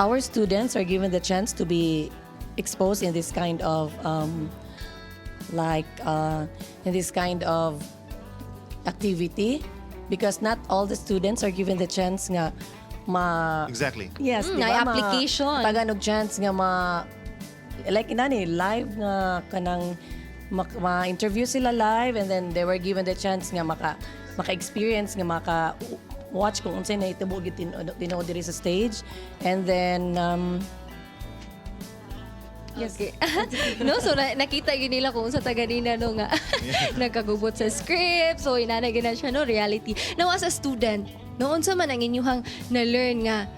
our students are given the chance to be exposed in this kind of like in this kind of activity because not all the students are given the chance nga ma Yes, di ba? Naay application. Tagaan og chance nga ma like inani live nga kanang ma-interview sila live, and then they were given the chance nga maka-experience nga maka watch kung unsay nahitabo gid tinuod diri sa stage, and then yes. Okay. No, so nakita gyud nila kung unsa ta ganina, no, nga nagkagubot sa script. So inana gyud na siya, no, reality. Now as a student, no, unsa man ang inyuhang na-learn nga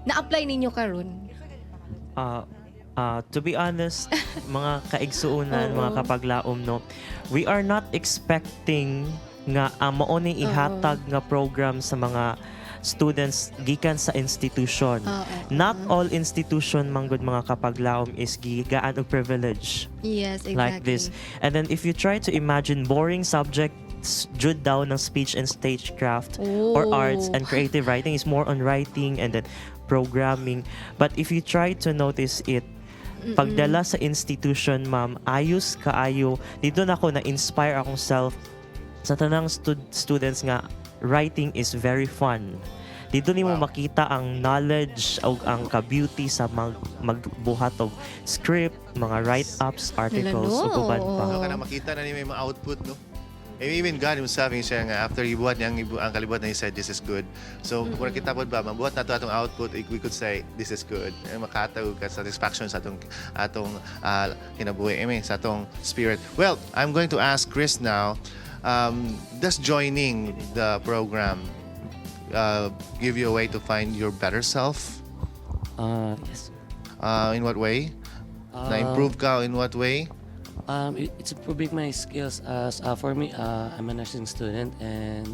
na-apply ninyo karon? To be honest, mga kaigsuunan, mga kapaglaom, no, we are not expecting nga mao ni ihatag nga program sa mga students gikan sa institution. Not all institution manggod, mga kapaglaom, is gigaan og privilege like this. And then if you try to imagine boring subjects jud daw ng speech and stagecraft or arts and creative writing is more on writing and then programming. But if you try to notice it, pagdala sa institution, ma'am, ayos kaayo. Dito na ako na-inspire akong self sa tanang students nga writing is very fun. Dito nimo makita ang knowledge o ang ka-beauty sa magbuhat og script, mga write-ups, articles, ug uban pa. No, kana makita na nimo yung mga output, no? And even God himself, yung siya nga, after ibuhat niya ang kalibuhat na, he said, "This is good." So, kung kita pod ba, mabuhat na to atong output, we could say, "This is good." Eh, makatawag ka satisfaction sa atong kinabuhi, I mean, sa atong spirit. Well, I'm going to ask Chris now, does joining the program give you a way to find your better self? Yes. In what way? Na-improve ka in what way? It's improving my skills as for me, I'm a nursing student, and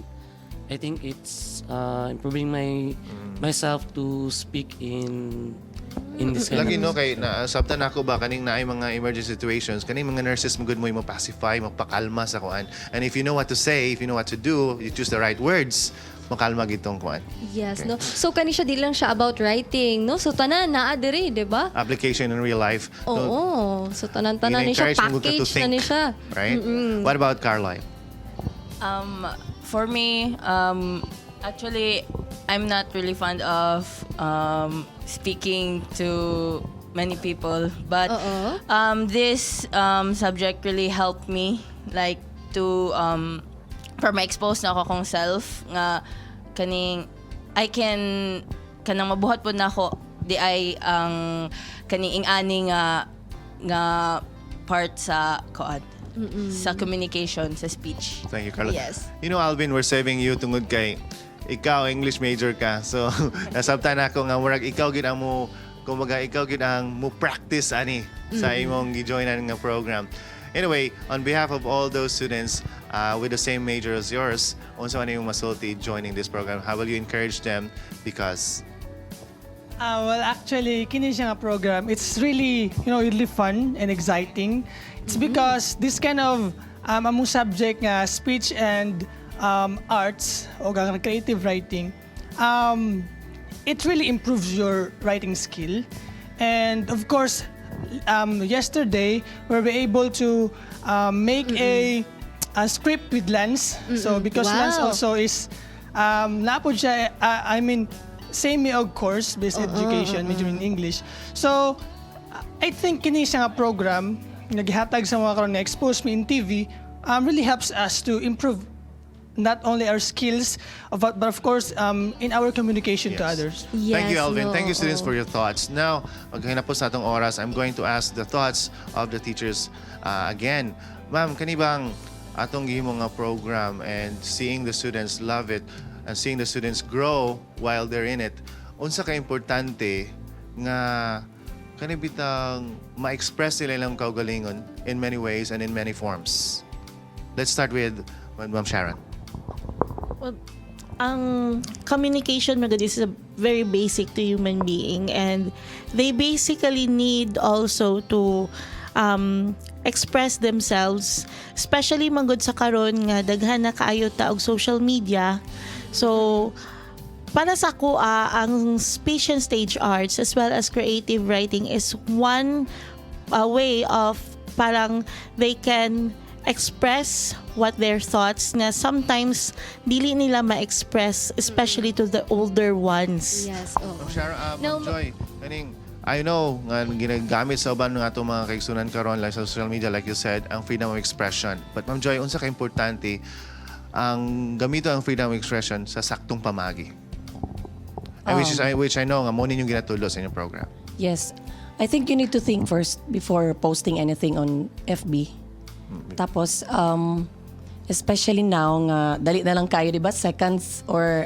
I think it's improving my myself to speak in this kind Lagi of no, kay na sabtan ako ba kaning naay mga emergency situations, kaning mga nurses mo good mo pacify, magpakalma sa kuan. And if you know what to say, if you know what to do, you choose the right words, makalma gitong kuan. Yes, no. So kani siya, di lang siya about writing, no? So tanan naa diri, di ba? Application in real life. So, Oo. So tanan-tanan ni siya, in-encourage mo ka to package na think, ni siya. right? What about Carloy? For me, actually, I'm not really fond of speaking to many people, but this subject really helped me, like to for ma-expose na ako akong self nga kaning I can kanang mabuhat pod na ako di ay ang kaning ing-ani nga part sa kuan sa communication, sa speech. Thank you, Carlo. Yes. You know, Alvin, we're saving you tungod kay ikaw English major ka. So, nasabtan ako nga murag ikaw gid ang mo kumbaga ikaw gid ang mo practice ani sa imong gi-joinan nga program. Anyway, on behalf of all those students with the same major as yours, unsa man imong masulti joining this program? How will you encourage them? Because Well, actually, kini siya nga program, it's really fun and exciting. It's because this kind of among subject nga speech and arts o ang creative writing, it really improves your writing skill. And of course, yesterday, we were able to make a script with Lance. So because Lance also is, naa pod siya, I mean, same mi og course, based education, major in English. So, I think kini siya nga program, naghatag sa mga karon nga expose me in TV, really helps us to improve not only our skills, but of course, in our communication to others. Thank you, Alvin. Thank you, students, for your thoughts. Now, maghinapos na atong oras, I'm going to ask the thoughts of the teachers again. Ma'am, kani bang atong gihimo nga program and seeing the students love it and seeing the students grow while they're in it, unsa ka importante nga kani bitang ma-express nila ilang kaugalingon in many ways and in many forms? Let's start with Ma'am Sharon. Well, ang communication magud is a very basic to human being, and they basically need also to express themselves, especially manggod sa karon nga daghan na kaayo ta og social media. So para sa ako, ang speech and stage arts as well as creative writing is one way of Parang they can express what their thoughts na sometimes dili nila ma-express, especially to the older ones. Yes, oh. Ma'am Sharon, No, Ma'am Joy, kaning I know nga ginagamit sa uban ng atong mga kaigsunan karon, like sa social media, like you said, ang freedom of expression. But Ma'am Joy, unsa ka importante ang gamito ang freedom of expression sa saktong pamagi? And which I know nga mo ninyong ginatulo sa inyong program. Yes. I think you need to think first before posting anything on FB. Tapos, especially now nga dali na lang kayo, di ba? Seconds or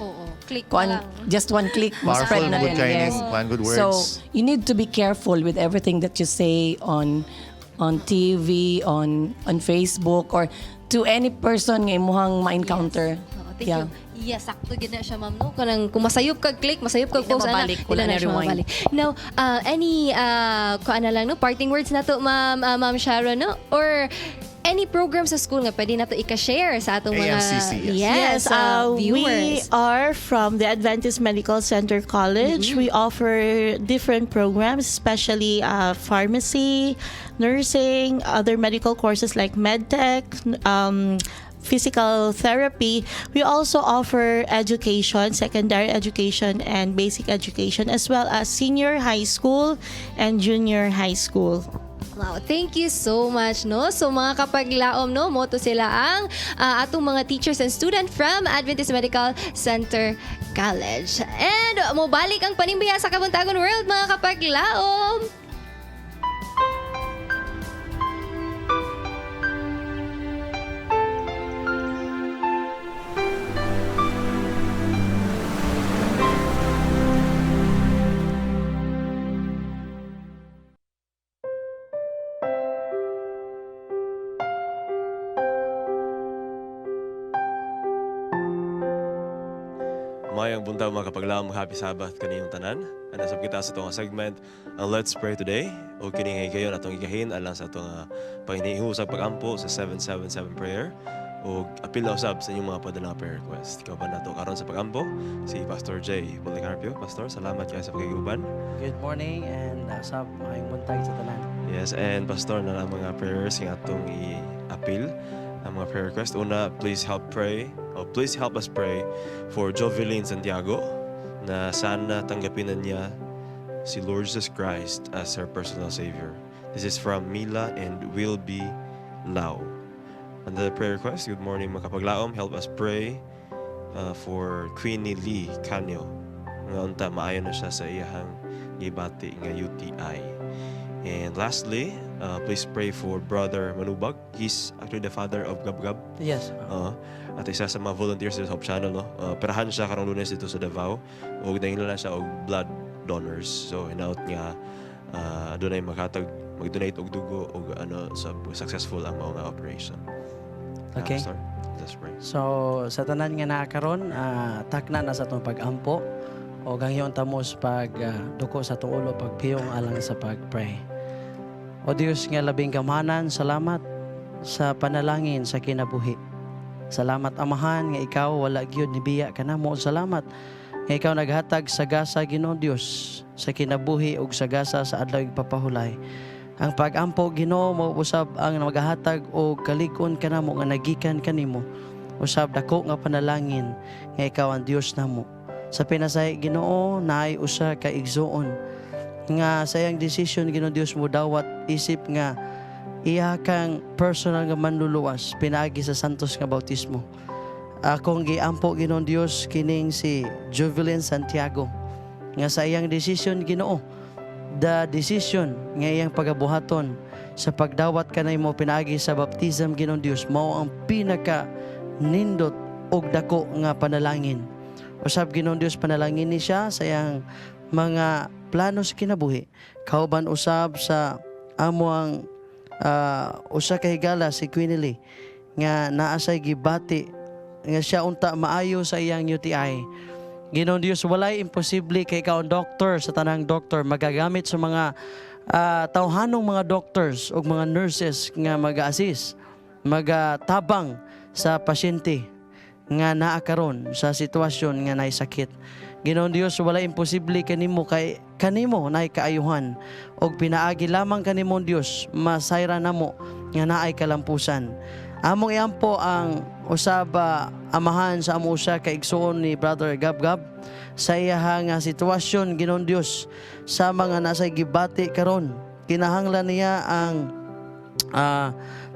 Click na kuan, lang. just one click, Powerful, spread na good din. kayo Yes. kuan, good words. So, you need to be careful with everything that you say on TV, on Facebook, or to any person nga imuhang ma-encounter. Oo, thank you. Yes, sakto gid na siya, ma'am, no? Kanang kung masayop kag click, masayop kag Di na post ana, mabalik, di wala na na siya rewind. mabalik. Now, any kuan na lang, no, parting words na to, ma'am, Ma'am Sharon, no? Or any program sa school nga pwede nato ika-share sa atong mga AMCC, yes. yes, We viewers. are from the Adventist Medical Center College. We offer different programs, especially pharmacy, nursing, other medical courses like medtech, physical therapy. We also offer education, secondary education, and basic education, as well as senior high school and junior high school. Wow, thank you so much, no? So mga kapaglaom, no, mao to sila ang atong mga teachers and student from Adventist Medical Center College. And mobalik ang Panimbaya sa Kabuntagon World, mga kapaglaom. Mayong buntag, mga kapaglaom, happy Sabbath kaniyong tanan. Anasab kita sa atong segment, ang Let's Pray Today. O kining higayon atong igahin alang sa atong panghinihusag pagampo sa 777 prayer. O apil na usab sa inyong mga padala prayer request. Kauban nato karon sa pagampo si Pastor J. Policarpio. Pastor, salamat kayo sa pagkiguban. Good morning and sab maayong buntag sa tanan. Yes, and Pastor, na ang mga prayers nga atong i-appeal ang mga prayer request. Una, please help pray or please help us pray for Jovelyn Santiago na sana tanggapin na niya si Lord Jesus Christ as her personal Savior. This is from Mila and Will B. Lau. Another prayer request, good morning, mga kapaglaom. Help us pray for Queenie Lee Canyo. Nga unta maayo na siya sa iyahang gibati nga UTI. And lastly, please pray for Brother Manubag. He's actually the father of Gab Gab. Yes. At isa sa mga volunteers sa Hope Channel, no? Perahan siya karong Lunes dito sa Davao. Ug nangila na siya og blood donors. So hinaut nga adunay makatag mag-donate og dugo og ano sa successful ang mao nga operation. Okay. Pastor, let's pray. So sa tanan nga naa karon, takna na sa atong pag-ampo o gangyon tamos pag duko sa atong ulo pagpiyong alang sa pag-pray. O Dios nga labing gamhanan, salamat sa panalangin sa kinabuhi. Salamat, Amahan, nga ikaw wala gyud nibiya kanamo. Salamat nga ikaw naghatag sa gasa, Ginoo Dios, sa kinabuhi ug sa gasa sa adlaw igpapahulay. Ang pag-ampo, Ginoo, mao usab ang magahatag og kalig-on kanamo nga nagikan kanimo. Usab dako nga panalangin nga ikaw ang Dios namo. Sa pinasahi, Ginoo, naay usa ka igsuon nga sa iyang desisyon, Ginoo Dios, mo dawat isip nga iya kang personal nga manluluwas pinaagi sa santos nga bautismo. Akong giampo, Ginoo Dios, kining si Juvelin Santiago nga sa iyang desisyon, Ginoo, the decision nga iyang pagabuhaton sa pagdawat kanimo pinaagi sa baptism, Ginoo Dios, mao ang pinaka nindot og dako nga panalangin. Usab, Ginoo Dios, panalangin ni siya sa iyang mga plano sa kinabuhi. Kauban usab sa amuang usa ka higala si Queenie Lee nga naa say gibati nga siya unta maayo sa iyang UTI. Ginoong Dios, walay imposible kay ikaw ang doctor sa tanang doctor, magagamit sa mga tawhanong mga doctors ug mga nurses nga mag-assist, magatabang sa pasyente. nga naa karon sa sitwasyon nga naay sakit. Ginoong Dios, wala imposible kanimo kay kanimo naay kaayuhan og pinaagi lamang kanimo, Dios, masayra namo nga naay kalampusan. Among iampo ang usab amahan sa amo usa ka igsuon ni Brother Gab Gab sa iyaha nga sitwasyon, Ginoong Dios, sa mga nasa gibati karon. Kinahanglan niya ang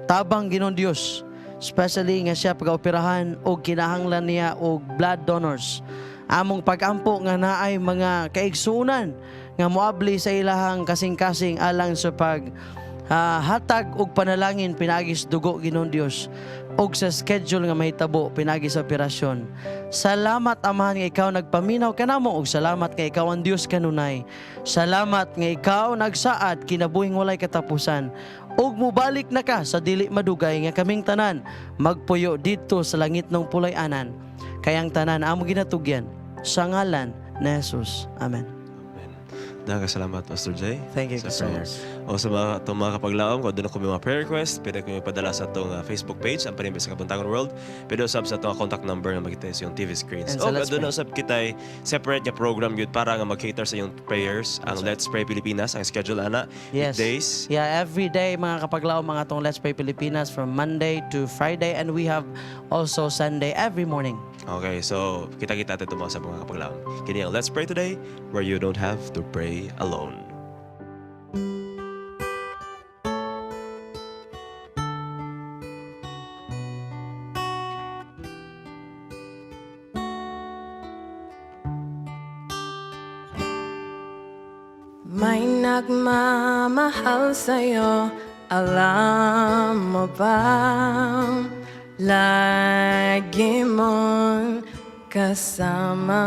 tabang, Ginoong Dios, especially nga siya pagaoperahan og kinahanglan niya og blood donors. Among pagampo nga naay mga kaigsuonan nga moabli sa ilahang kasing-kasing alang sa pag hatag og panalangin pinaagi sa dugo, Ginoong Dios, og sa schedule nga mahitabo pinaagi sa operasyon. Salamat, Amahan, nga ikaw nagpaminaw kanamo og salamat nga ikaw ang Dios kanunay. Salamat nga ikaw nagsaad kinabuhing walay katapusan ug mubalik na ka sa dili madugay nga kaming tanan magpuyo didto sa langit ng pulay-anan. Kayang tanan amo ginatugyan sa ngalan ni Jesus. Amen. Daghang salamat, Pastor Jay. Thank you sa so prayer. much. O sa mga itong mga kapaglaom, kung doon ako may mga prayer request, pwede ko ipadala sa atong Facebook page, ang Panimbaya sa Kabuntagon World. Pwede usab sa atong contact number na makita sa iyong TV screens. And sa O Let's doon Pray. usab kita separate nga program yun para nga mag-cater sa iyong prayers. Ang Let's Pray Pilipinas, ang schedule ana, weekdays. Yeah, every day, mga kapaglaom, mga atong Let's Pray Pilipinas from Monday to Friday, and we have also Sunday every morning. Okay, so kita-kita natin mga sa mga kapaglaom. Kini ang Let's Pray Today, where you don't have to pray alone. May nagmamahal sa'yo, alam mo ba? Lagi mong kasama.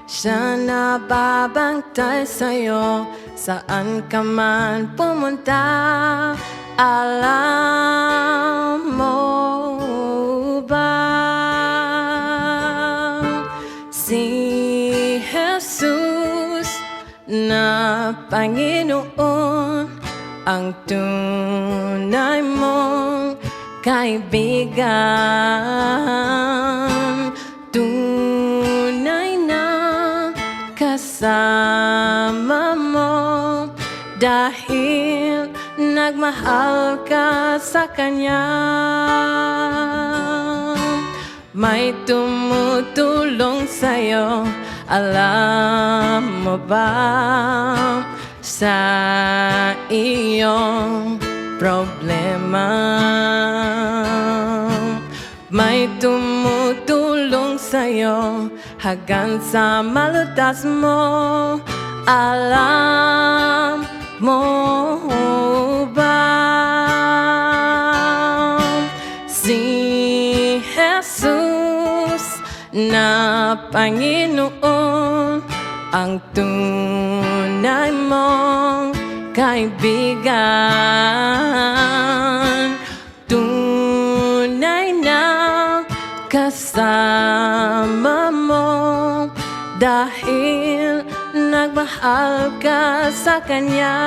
Siya nababantay sa'yo, saan ka man pumunta. Alam mo ba? Si Jesus na Panginoon ang tunay mong kaibigan. Tunay na kasama mo dahil nagmahal ka sa Kanya. May tumutulong sa'yo, alam mo ba? Sa iyong problema. May tumutulong sa'yo hanggang sa malutas mo. Alam mo ba? Si Jesus na Panginoon ang tunay mong kaibigan. Tunay na kasama mo dahil nagmahal ka sa Kanya.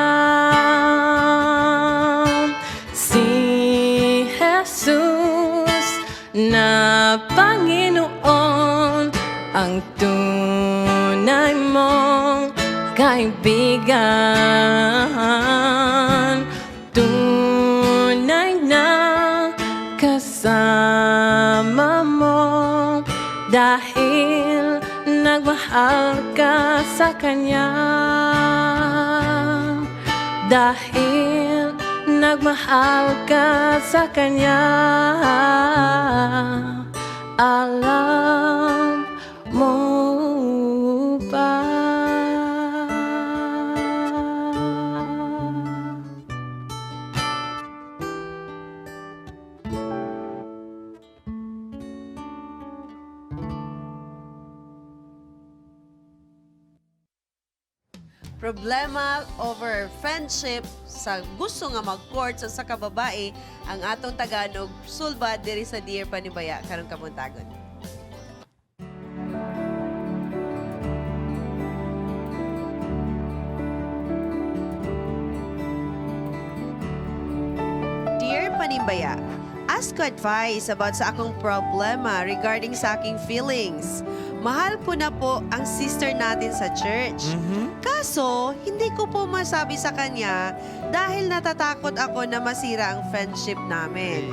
Si Jesus na Panginoon ang tunay mong kaibigan. Tunay na kasama mo dahil nagmahal ka sa Kanya. Dahil nagmahal ka sa Kanya. Alam mo ba? Problema over friendship sa gusto nga mag-court sa usa ka babae ang atong tagaan og sulbad diri sa Dear Panimbaya karong kabuntagon. Dear Panimbaya, Nag-ask ko advice about sa akong problema regarding sa aking feelings. Mahal ko na po ang sister natin sa church. Kaso, hindi ko po masabi sa kanya dahil natatakot ako na masira ang friendship namin.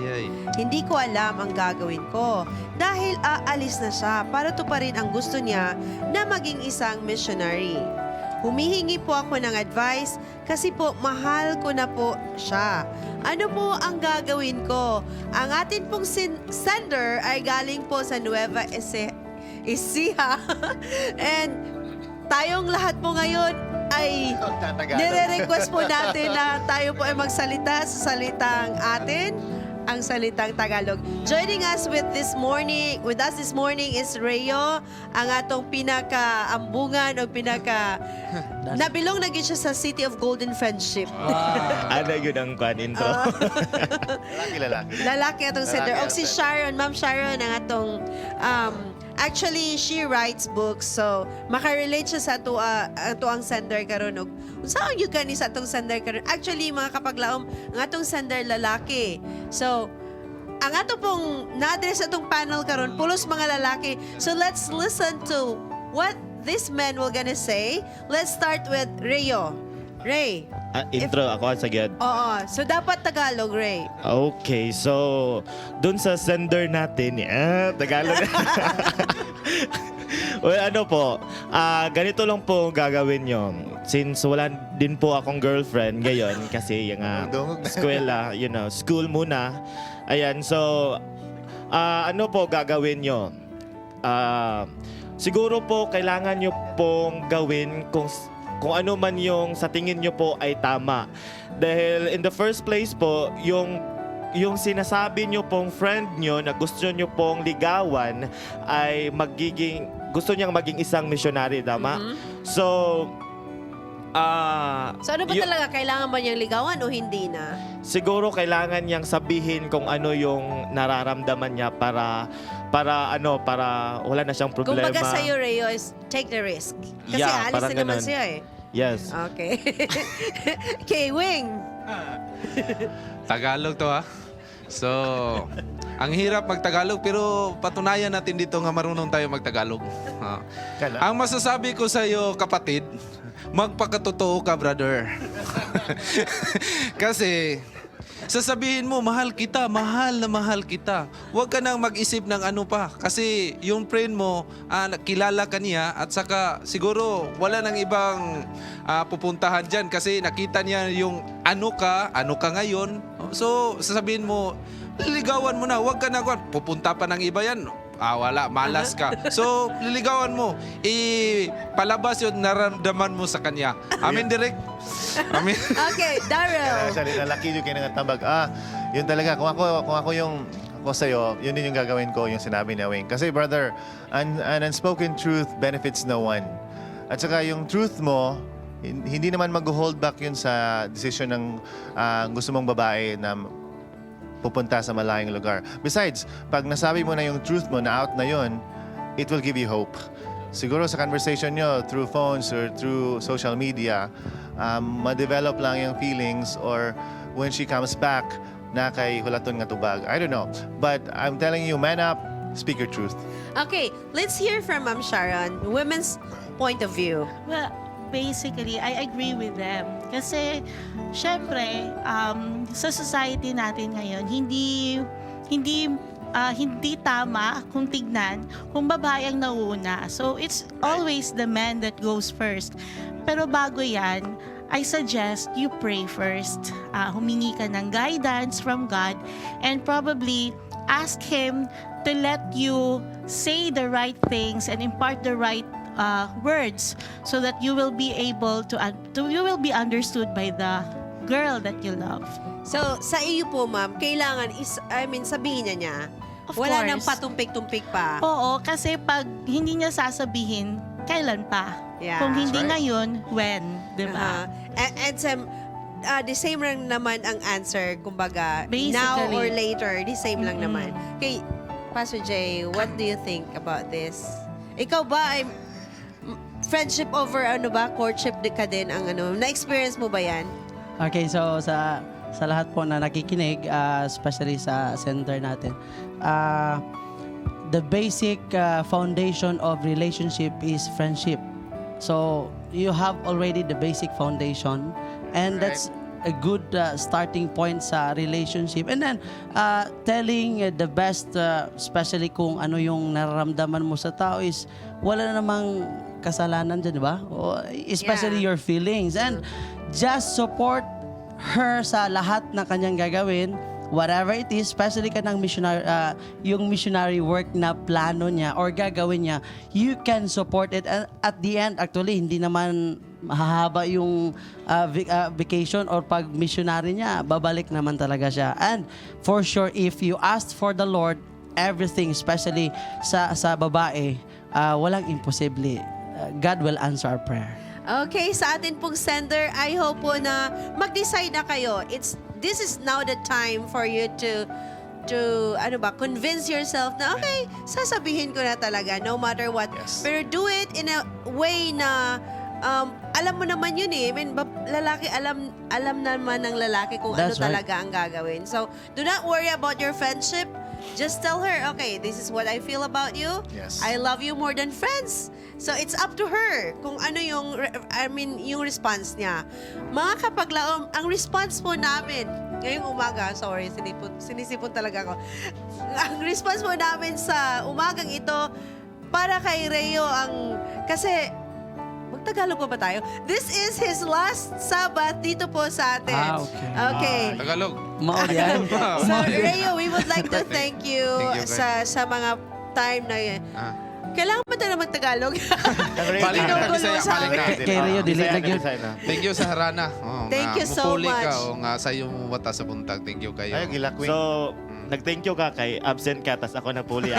Hindi ko alam ang gagawin ko dahil aalis na siya para tuparin ang gusto niya na maging isang missionary. Humihingi po ako ng advice kasi po mahal ko na po siya. Ano po ang gagawin ko? Ang atin pong sender ay galing po sa Nueva Ecija. And tayong lahat po ngayon ay nire-request po natin na tayo po ay magsalita sa salitang atin, ang salitang Tagalog. Joining us with us this morning is Rayo, ang atong pinaka-ambungan o pinaka nabilong na gyud siya sa City of Golden Friendship. Ano yun ang kwan intro? Lalaki, lalaki. Lalaki atong sender. Lalaki Og si ang sender. Sharon, Ma'am Sharon, ang atong actually she writes books, so makarelate siya sa ato ang sender karon og unsa ang gyud kani sa atong sender karon. Actually, mga kapaglaom, ang atong sender lalaki. So ang ato pong na-address atong panel karon pulos mga lalaki. So let's listen to what this men will gonna say. Let's start with Rayo. Ray. Ah, intro ako sa gyud. Oo. So dapat Tagalog, Ray. Okay, so dun sa sender natin, Tagalog. Well, ano po, ganito lang po ang gagawin nyo. Since wala din po akong girlfriend ngayon kasi yung eskwela, school muna. Ayan, so ano po gagawin nyo? Siguro po kailangan nyo pong gawin kung ano man yung sa tingin nyo po ay tama. Dahil in the first place po, yung sinasabi nyo pong friend nyo na gusto nyo pong ligawan ay magiging gusto niyang maging isang missionary, tama? So, So ano ba talaga? Kailangan ba niyang ligawan o hindi na? Siguro kailangan niyang sabihin kung ano yung nararamdaman niya para para ano para wala na siyang problema. Kumbaga sa'yo, Rayo, is take the risk. Kasi Yeah, alis parang na naman ganun. siya eh. Yes. Okay. Okay, Wing. Tagalog to ha. So, ang hirap magtagalog pero patunayan natin dito nga marunong tayo magtagalog. Ha. Ang masasabi ko sa iyo, kapatid, magpakatotoo ka, brother. Kasi sasabihin mo, mahal kita, mahal na mahal kita. Huwag ka nang mag-isip ng ano pa. Kasi yung friend mo, kilala ka niya at saka siguro wala nang ibang pupuntahan dyan kasi nakita niya yung ano ka ngayon. So, sasabihin mo, liligawan mo na, huwag ka na, pupunta pa ng iba yan. Wala, malas ka. So, liligawan mo. Ipalabas yung naramdaman mo sa kanya. Amin, direct. Amin. Okay, Daryl. Kaya siya, lalaki yung kaya tambag. Yun talaga. Kung ako yung ako sa'yo, yun din yung gagawin ko, yung sinabi ni Wing. Kasi brother, an unspoken truth benefits no one. At saka yung truth mo, hindi naman mag-hold back yun sa decision ng gusto mong babae na pupunta sa malayong lugar. Besides, pag nasabi mo na yung truth mo, na out na yun, it will give you hope. Siguro sa conversation nyo, through phones or through social media, ma-develop lang yung feelings or when she comes back, na kay hulaton nga tubag. I don't know. But I'm telling you, man up, speak your truth. Okay, let's hear from Ma'am Sharon, women's point of view. Well, basically, I agree with them. Kasi, syempre, sa society natin ngayon, hindi, hindi, hindi tama kung tignan kung babae ang nauuna. So, it's always the man that goes first. Pero bago yan, I suggest you pray first. Humingi ka ng guidance from God and probably ask Him to let you say the right things and impart the right words so that you will be able to you will be understood by the girl that you love. So, sa iyo po, ma'am, kailangan is, I mean, sabihin niya niya. Of Wala course. nang patumpik-tumpik pa. Oo, kasi pag hindi niya sasabihin, kailan pa? Yeah. Kung hindi That's right. ngayon, when? 'Di ba? And some, the same lang naman ang answer, kumbaga, now Basically. or later, the same lang naman. Okay, Pastor Jay, what do you think about this? Ikaw ba ay friendship over ano ba, courtship di ka din ang ano, na-experience mo ba yan? Okay, so sa sa lahat po na nakikinig, especially sa center natin. The basic foundation of relationship is friendship. So you have already the basic foundation, and that's a good starting point sa relationship. And then, telling the best, especially kung ano yung nararamdaman mo sa tao is wala namang kasalanan dyan, di ba? O, especially your feelings. And just support her sa lahat na kanyang gagawin, whatever it is, especially kanang missionary, yung missionary work na plano niya or gagawin niya, you can support it. And at the end, actually, hindi naman mahahaba yung vacation or pag missionary niya, babalik naman talaga siya. And for sure, if you ask for the Lord, everything, especially sa babae, walang imposible. God will answer our prayer. Okay, sa atin pong sender, I hope po na mag-decide na kayo. It's this is now the time for you to ano ba, convince yourself na okay, sasabihin ko na talaga no matter what. Pero do it in a way na alam mo naman yun eh. I mean, lalaki, alam alam naman ng lalaki kung That's ano right. talaga ang gagawin. So, do not worry about your friendship. Just tell her, "Okay, this is what I feel about you. I love you more than friends." So it's up to her kung ano yung I mean, yung response niya. Mga kapaglaom, ang response po namin ngayong umaga, sorry, sinisipon talaga ako. Ang response po namin sa umagang ito para kay Reo ang kasi magtagalog pa ba tayo? This is his last Sabbath dito po sa atin. Ah, okay. Okay. Tagalog. Mao yan. So, Reo, we would like to thank you, Thank you, sa mga time na yun. Kailangan ba tayo mag-Tagalog? Balik na, Ginugulo Bisaya, sa balik na. amin. Kay Reo, dili na gyud. Thank you sa harana. Oh, Thank nga, you so mupuli ka, much. oh, nga sa iyong mata sa buntag. Thank you kayo. Ay, So, nag-thank you ka kay absent ka, tas ako napuli.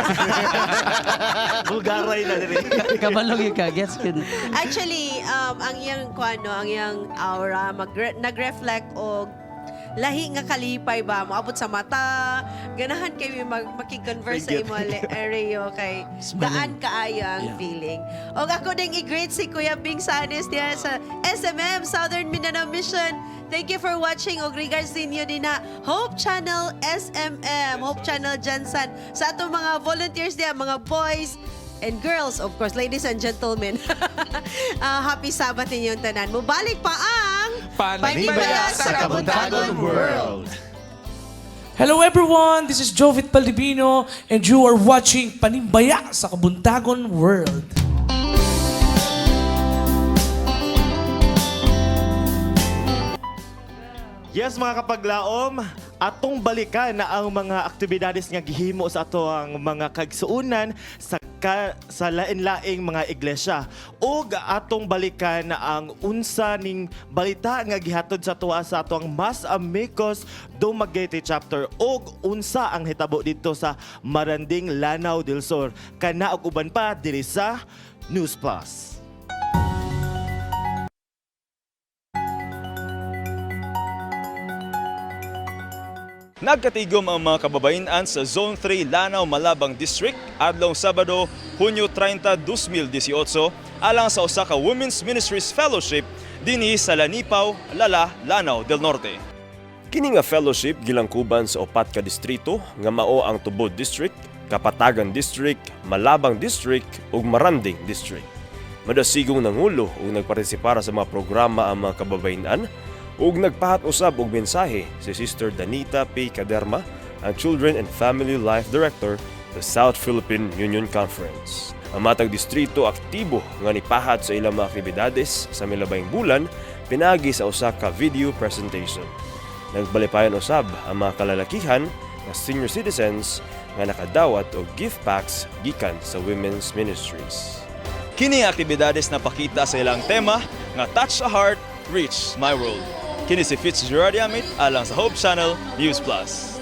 Bulgaray na diri. Kabalog yun ka, gets yun. Actually, ang iyang kuano, ang iyang aura mag nag-reflect og lahi nga kalipay ba moabot sa mata, ganahan kay makig-converse sa Thank you. imo, Reo, kay Smiling. daan kaayo ang feeling. Og ako ding i-greet si Kuya Bing Sanes diha sa SMM Southern Mindanao Mission. Thank you for watching og regards ninyo din na Hope Channel SMM, Hope Channel GenSan, sa atong mga volunteers diha, mga boys and girls, of course, ladies and gentlemen. Happy Sabbath ninyong tanan. Mubalik pa ang Panimbaya sa Kabuntagon World. Hello everyone, this is Jovit Paldivino and you are watching Panimbaya sa Kabuntagon World. Yes, mga kapaglaom, atong balikan na ang mga aktibidades nga gihimo sa ato ang mga kagsuunan sa lain-laing mga iglesia. Ug atong balikan na ang unsa ning balita nga gihatod sa tuwa sa ato ang Mas Amigos Dumaguete chapter ug unsa ang hitabo didto sa Maranding, Lanao del Sur. Kana ug uban pa diri sa News Plus. Nagkatigom ang mga kababayen-an sa Zone 3 Lanao Malabang District adlong Sabado, Hunyo 30, 2018 alang sa usa ka Women's Ministries Fellowship dinhi sa Lanipaw, Lala, Lanao del Norte. Kini nga fellowship gilangkuban sa upat ka distrito nga mao ang Tubod District, Kapatagan District, Malabang District ug Maranding District. Madasigong nangulo ug nagpartisipara sa mga programa ang mga kababayen-an ug nagpahat usab og mensahe si Sister Danita P. Caderma, ang Children and Family Life Director sa South Philippine Union Conference. Ang matag distrito aktibo nga nipahat sa ilang mga aktibidades sa milabayng bulan pinagi sa usa ka video presentation. Nagbalipayan usab ang mga kalalakihan nga senior citizens nga nakadawat og gift packs gikan sa Women's Ministries. Kini ang aktibidades na pakita sa ilang tema nga "Touch a Heart, Reach My World." Kini si Fitzgerald Yamit alang sa Hope Channel News Plus.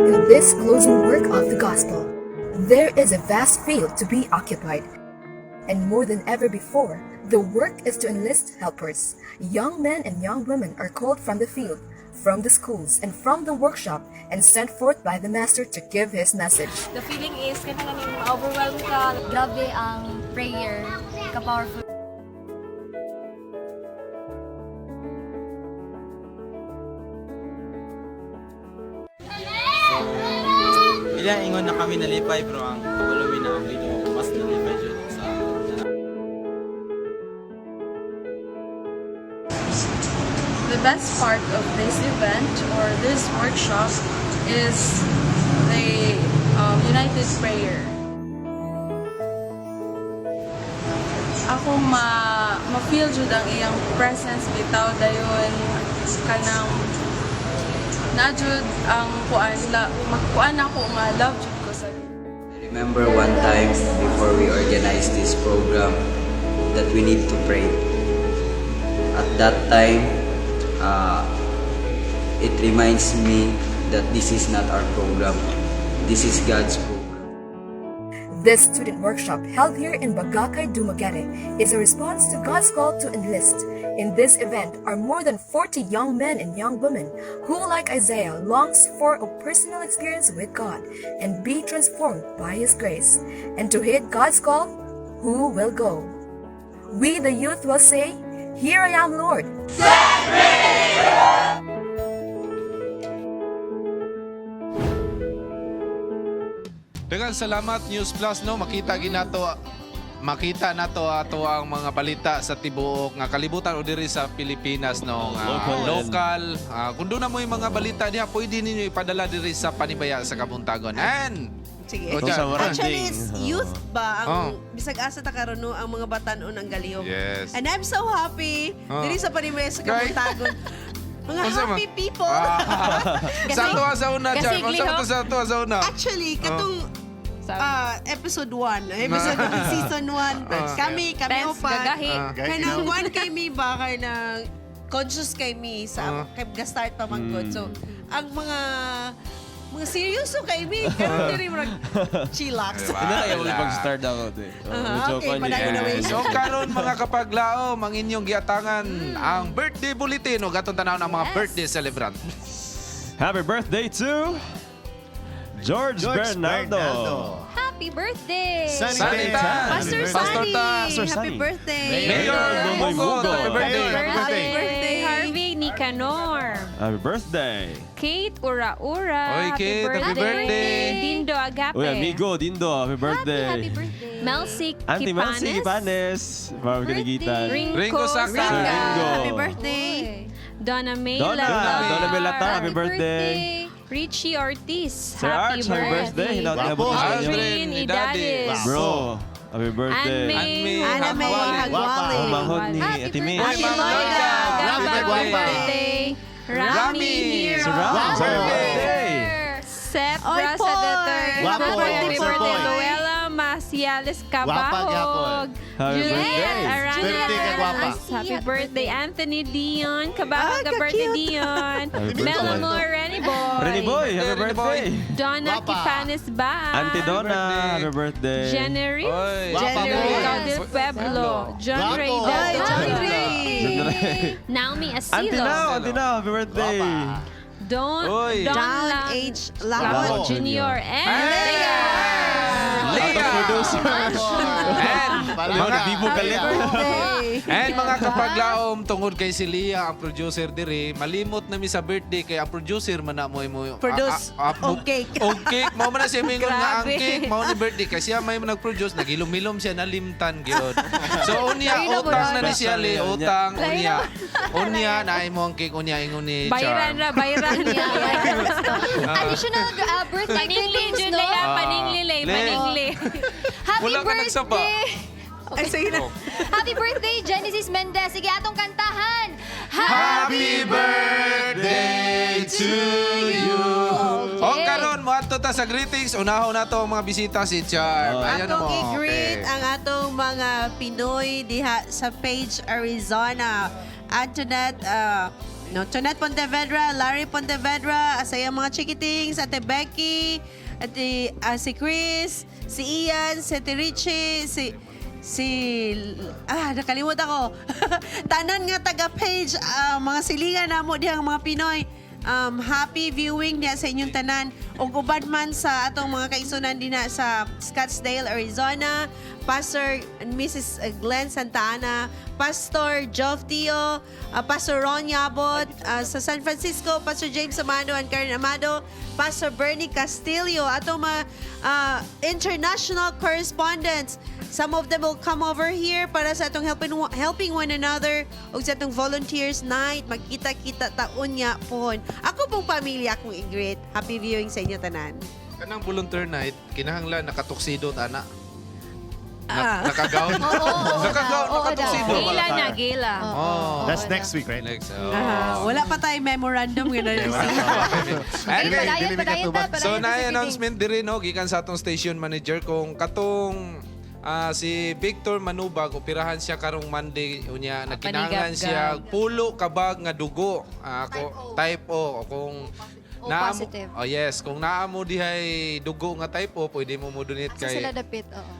In this closing work of the gospel, there is a vast field to be occupied. And more than ever before, the work is to enlist helpers. Young men and young women are called from the field. from the schools and from the workshop and sent forth by the Master to give his message. The feeling is kanang ma-overwhelm ka. Grabe ang prayer, ka-powerful. Ila ingon na kami nalipay pero ang kabalo mi na ang Ginoo mas nalipay jud sa The best part of this event or this workshop is the United Prayer. Ako ma-feel jud ang iyang presence bitaw dayon kanang na jud ang kuan la, magkuan ako nga love jud ko sa I remember one time before we organized this program that we need to pray. At that time, it reminds me that this is not our program. This is God's program. This student workshop held here in Bagacay, Dumaguete is a response to God's call to enlist. In this event are more than 40 young men and young women who, like Isaiah, longs for a personal experience with God and be transformed by His grace. And to heed God's call, who will go? We, the youth, will say, "Here I am, Lord." Daghang salamat, News Plus, no. Makita ginato makita nato ato ang mga balita sa tibuok nga kalibutan o diri sa Pilipinas, no, nga Local and- local. Kung doon na mo yung mga balita diha, pwede ninyo ipadala diri sa Panibaya sa Kabuntagon and Sige. O, dyan. Actually, it's youth ba ang bisag asa ta karon, no, ang mga batan-on ang galihok. Yes. And I'm so happy diri sa Panimaya sa Kabuntagon. Mga Unsa man? happy people. Sa ato sa una, Kasi Char. Unsa glihok. man to sa ato sa una? Actually, katong episode 1, episode season 1, kami, kami Thanks, upat. gagahi. Kanang one kay mi ba, kay nang conscious kay mi sa kay ga-start pa man gud. So, ang mga seryoso kay mi, karon diri murag chillax. Hindi na kayo ulit pag-start ako. Di. Oh, medyo Okay, kwan yun. padayon na way. So karon, mga kapaglaom, ang inyong giatangan ang birthday bulletin o gatong tanaw ng mga birthday celebrant. Happy birthday to George, George Bernardo. Bernardo. Happy birthday! Sunny Sunny Tan. Tan. Pastor Pastor Sunny, Tan. Pastor happy Sunny. birthday. Mayor Nonoy Mugo, Mugo. happy birthday. Happy birthday. Harvey Nicanor. Happy birthday. Kate Ura-Ura. Oy, Kate, happy birthday. Dindo Agape. Uy, amigo, Dindo, happy birthday. Happy birthday. Melcy Auntie Melcy Kipanes. Kipanes. From Kinigitan. Ringo, Ringo Saka. Sir Ringo. Happy birthday. Donna Mela. Donna Melata, happy birthday. Richie Ortiz. Sir Arch, happy birthday. Hinaut na Guwapo. po sa inyo. Aldrin Idadis. Bro, happy birthday. Ann May. Ana May Hagwali. Umahod ni Ate May. Uy, Ma'am Loida. Happy Happy birthday. birthday. Rami Rami. Hero. Sir Ram, happy birthday. Seth Oy, Brasa Poy. the Third. Guwapo. Happy Sir birthday, Poy. Luella Maciales Guwapa Cabahog. gyapon. Happy Juliet birthday. Arana. Birthday ka, guwapa. Happy birthday, Anthony Dion. Cabahog, Ah, birthday, ka-cute. Dion. Happy birthday. Melamore Renny Boy. Renny Boy, happy Renny Boy. birthday. Donna Guwapa. Kipanes Ba. Auntie Donna, happy birthday. January. Oy. Guwapa Jerry boy. Del Pueblo. John Guwapo. Ray Oy, Del John Toro. Ray. John Ray. Naomi Auntie Asilo. Now, Auntie Now, happy birthday. Guwapa. Don, Oy. Don Don Lang- H. Lahot Lahot. Jr. And Leah. Atong producer. And Mga bibo kalit. Birthday. And mga kapaglaom, tungod kay si Leah, ang producer diri, malimot na mi sa birthday kay ang producer man na mo mo Produce og cake. Og cake mao man na siya mingon nga ang Grabe. cake mao ni birthday kay siya may nag-produce, nagilom-ilom siya, nalimtan gyud. So unya Lain na utang na ni siya Special le, yun, utang unya. Unya naay mo ang cake unya ingon ni Bayran Charm. ra, bayran. Additional birthday Paningli, greetings, Jun no? Lea, Ah. paningli, Lea, Le. paningli. Happy Wala ka nagsaba. birthday! Ay, sige na. Happy birthday, Genesis Mendez. Sige, atong kantahan. Happy birthday to you. O karon moadto ta sa greetings. Unahon nato ang mga bisita si Charm. Ayan Atong mo. i-greet Okay. ang atong mga Pinoy diha sa Page, Arizona. Antoinette, no, Antoinette Pontevedra, Larry Pontevedra, sa iyang mga chikitings, Ate Becky, Ate, si Chris, si Ian, si Ate Richie, si si nakalimot ako. Tanan nga taga Page, mga silingan namo dihang mga Pinoy. Happy viewing niya sa inyong tanan. Ug uban man sa atong mga kaigsunan dinha sa Scottsdale, Arizona, Pastor and Mrs. Glenn Santa Ana, Pastor Joff Tio, Pastor Ron Yabot, sa San Francisco, Pastor James Amado and Karen Amado, Pastor Bernie Castillo, atong mga international correspondents. Some of them will come over here para sa atong helping one another ug sa atong volunteers night. Magkita-kita ta unya pohon. Ako pong pamilya akong i-greet. Happy viewing sa inyo tanan. Kanang volunteer night, kinahanglan nakatuxedo ta na. Ah. Nakagown. Oo, Nakagown, oo nakatuxedo. daw. Gala na, gala. Oh. That's next week, right? Next. Oh. Ah, wala pa tayo memorandum nga na-receive. Anyway, Padayon, padayon ta, padayon So ta na sa announcement diri no gikan sa atong station manager kung katong si Victor Manubag operahan siya karong Monday, unya nagkinahanglan siya pulo ka bag nga dugo. Ko, type O kung O naa mo- positive. Oh yes, kung naa mo dihay dugo nga type O, pwede mo mo donate Sa kay sila dapit, oo.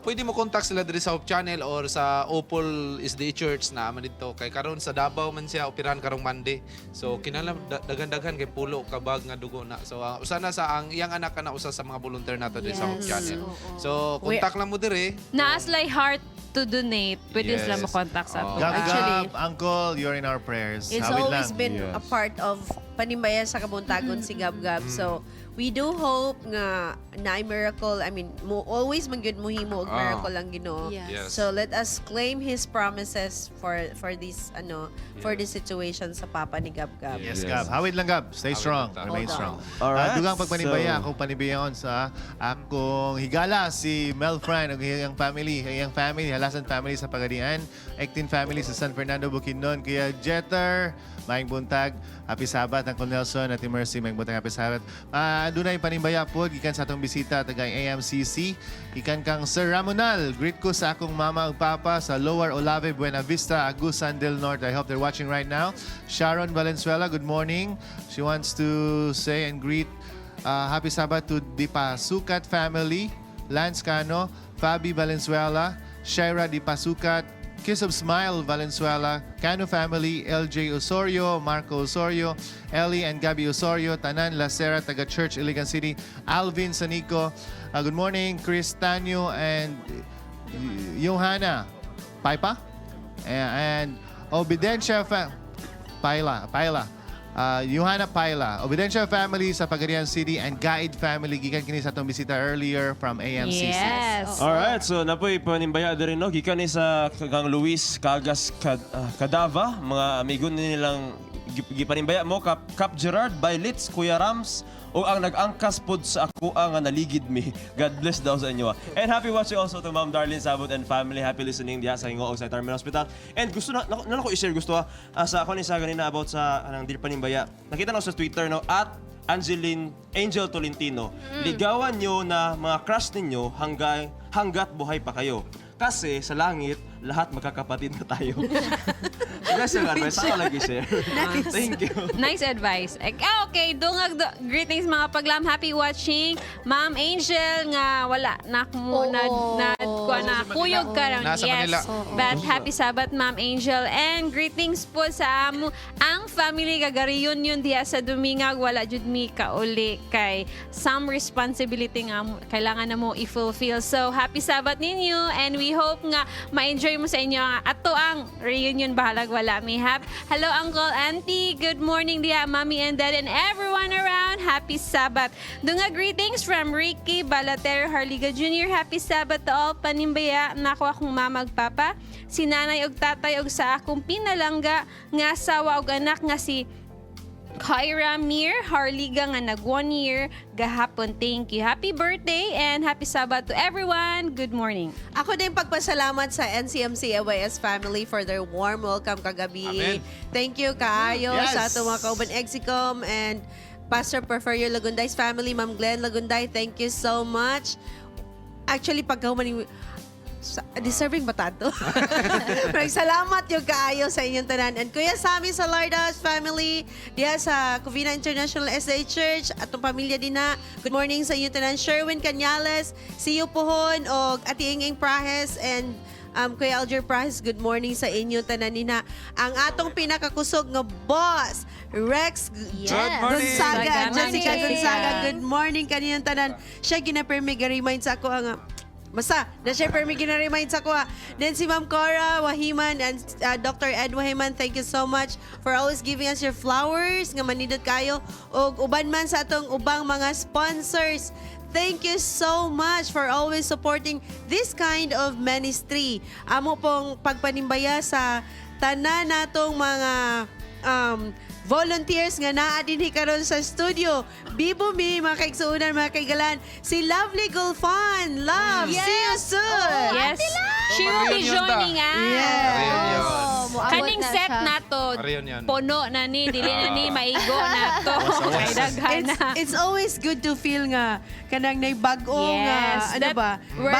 Pwede mo contact sila diri sa Hope Channel or sa Opol SDA Church na man dito kay karon sa Davao man siya operahan karong Monday. So kinahanglan daghan-daghan kay pulo ka bag nga dugo na. So usa na sa ang iyang anak kana usa sa mga volunteer nato diri sa Hope Channel. So contact lang mo diri. Naa sila'y heart to donate. Pwede sila mo-contact sa ato. Gab, Actually, Gab, Uncle, you're in our prayers. It's Hawit always lang. been a part of Panimbaya sa Kabuntagon si Gab Gab. So, we do hope nga na miracle, I mean, mo always man gyud mohimo og miracle ang Ginoo. So let us claim his promises for this ano, for this situation sa papa ni Gab Gab. Yes, Gab. Hawit lang, Gab. Stay strong. Hawit lang. Remain Hold on. strong. Alright, Dugang pagpanimbaya, so- akong panimbayaon sa akong higala, si Mel Fran, ug iyang family, Halasan family sa Pagadian, Ektin family sa San Fernando, Bukidnon, Kuya Jeter, maayong buntag, Happy Sabbath, Uncle Nelson, Ate Mercy, maayong buntag, Happy Sabbath. Dunay panimbaya po, gikan sa atong bisita, taga AMCC, gikan kang Sir Ramonal, greet ko sa akong mama ug papa sa Lower Olave, Buena Vista, Agusan del Norte. I hope they're watching right now. Sharon Valenzuela, good morning. She wants to say and greet Happy Sabbath to Dipasukat family, Lance Cano, Fabi Valenzuela, Shaira Dipasukat, Kiss of Smile Valenzuela, Cano family, LJ Osorio, Marco Osorio, Ellie and Gabby Osorio, Tanan Lacera, taga Church, Iligan City, Alvin Sanico. Good morning, Chris Tanyo and Johanna Paipa and Obidencia Paila, Paila. Johanna Paila, Obidencia family sa Pagadian City and Guide family gikan kini sa atong bisita earlier from AMCC. Yes. Alright, so napoy panimbaya diri no, gikan ni sa kang Luis Cagas Cadava, mga amigo nilang gipanimbaya mo Kap, Kap Gerard Bailitz, Kuya Rams o ang nag-angkas pod sa ako nga naligid mi. God bless daw sa inyo. And happy watching also to Ma'am Darlene Sabot and family. Happy listening diha sa Hingoog sa Terminal Hospital. And gusto na ko i-share gusto sa ako ni sa ganina about sa anang Dear Panimbaya. Nakita na ko sa Twitter no at Angeline Angel Tolentino. Ligawan nyo na mga crush ninyo hanggat buhay pa kayo. Kasi sa langit, lahat magkakapatid na tayo. That's yung advice. Ako lagi share. Nice. Thank you. Nice advice. Okay, dungag greetings mga paglam. Happy watching. Ma'am Angel nga wala na mo na kuha na kuyog ka ron. Nasa Yes. Manila. But happy Sabbath, Ma'am Angel. And greetings po sa amo ang family gaga-reunion diha sa Dumingag, wala jud mi kauli kay some responsibility nga kailangan na mo i-fulfill. So happy Sabbath ninyo and we hope nga ma-enjoy mo sa inyo ang ato ang reunion bahalag wala mi. Hello Uncle, Auntie, good morning diha Mommy and Dad and everyone around. Happy Sabbath. Dunga greetings from Ricky Balatero Harliga Jr. Happy Sabbath to all panimbaya nako akong mama ug papa, si nanay ug tatay ug sa akong pinalangga nga asawa ug anak nga si Kyra Mir Harliga nga nag 1 year gahapon. Thank you. Happy birthday and happy Sabbath to everyone. Good morning. Ako din pagpasalamat sa NCMC AYS family for their warm welcome kagabi. Amen. Thank you kaayo sa atong mga kauban Exicom and Pastor Porferio Lagunday's family, Ma'am Glenn Lagunday, thank you so much. Actually, pagka deserving ba tato? Pero salamat yung kaayo sa inyong tanan. And Kuya Sammy Salarda's family, diha sa Covina International SA Church, atong pamilya din na. Good morning sa inyong tanan. Sherwin Cañales, see you pohon, og Ate Inging Prahes, and Kuya Alger Price, good morning sa inyo tanan nina. Ang atong pinakakusog nga boss, Rex Good morning. Gonzaga, Good morning, Jessica Jessica. Gonzaga, good morning kaniyang tanan. Siya ginapermi remind sa ako ang basta, na siya permi gina-remind sa ko ha. Then si Ma'am Cora Wahiman and Dr. Ed Wahiman, thank you so much for always giving us your flowers nga manindot kayo og uban man sa atong ubang mga sponsors. Thank you so much for always supporting this kind of ministry. Amo pong pagpanimbaya sa tanan natong mga volunteers nga naa dinhi karon sa studio. Bibo mi, mga kaigsuonan, mga kaigalan, si Lovely Gulfan. Love, see you soon. Yes. She will be Reunion ta. joining us. Reunion. Moabot Kaning na set siya. na to, Reunion. puno na ni, dili na ni, maigo na to. Kay daghan It's, na. it's always good to feel nga kanang nay bag-o nga Yes, ano that ba? we're-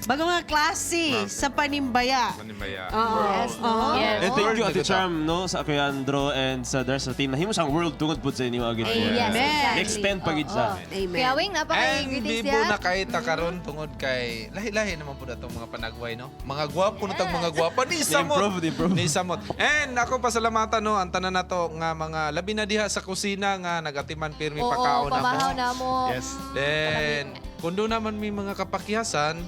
Bago nga klase sa panimbaya. Panimbaya. Oo. Yes, no? Oo. Yes. And thank you, World Ate Charm, no, sa Kuya Andro and sa the rest of the team. Nahimo siyang world tungod po sa inyo agad. Yes, exactly. Next 10 pagid Oo. sa. Amen. Kuya Wing, And napaka-greetings bibo niya. na kay ta karon tungod kay lahi-lahi naman po datong mga panagway, no? Mga gwapo na tag mga gwapa ni samot. Improve, improve. Ni samot. And ako pasalamatan, no, ang tanan nato nga mga labi na diha sa kusina nga nagatiman pirmi Oo, pakaon na mo. pamahaw na mo. Yes. Then kung doon naman may mga kapakyasan,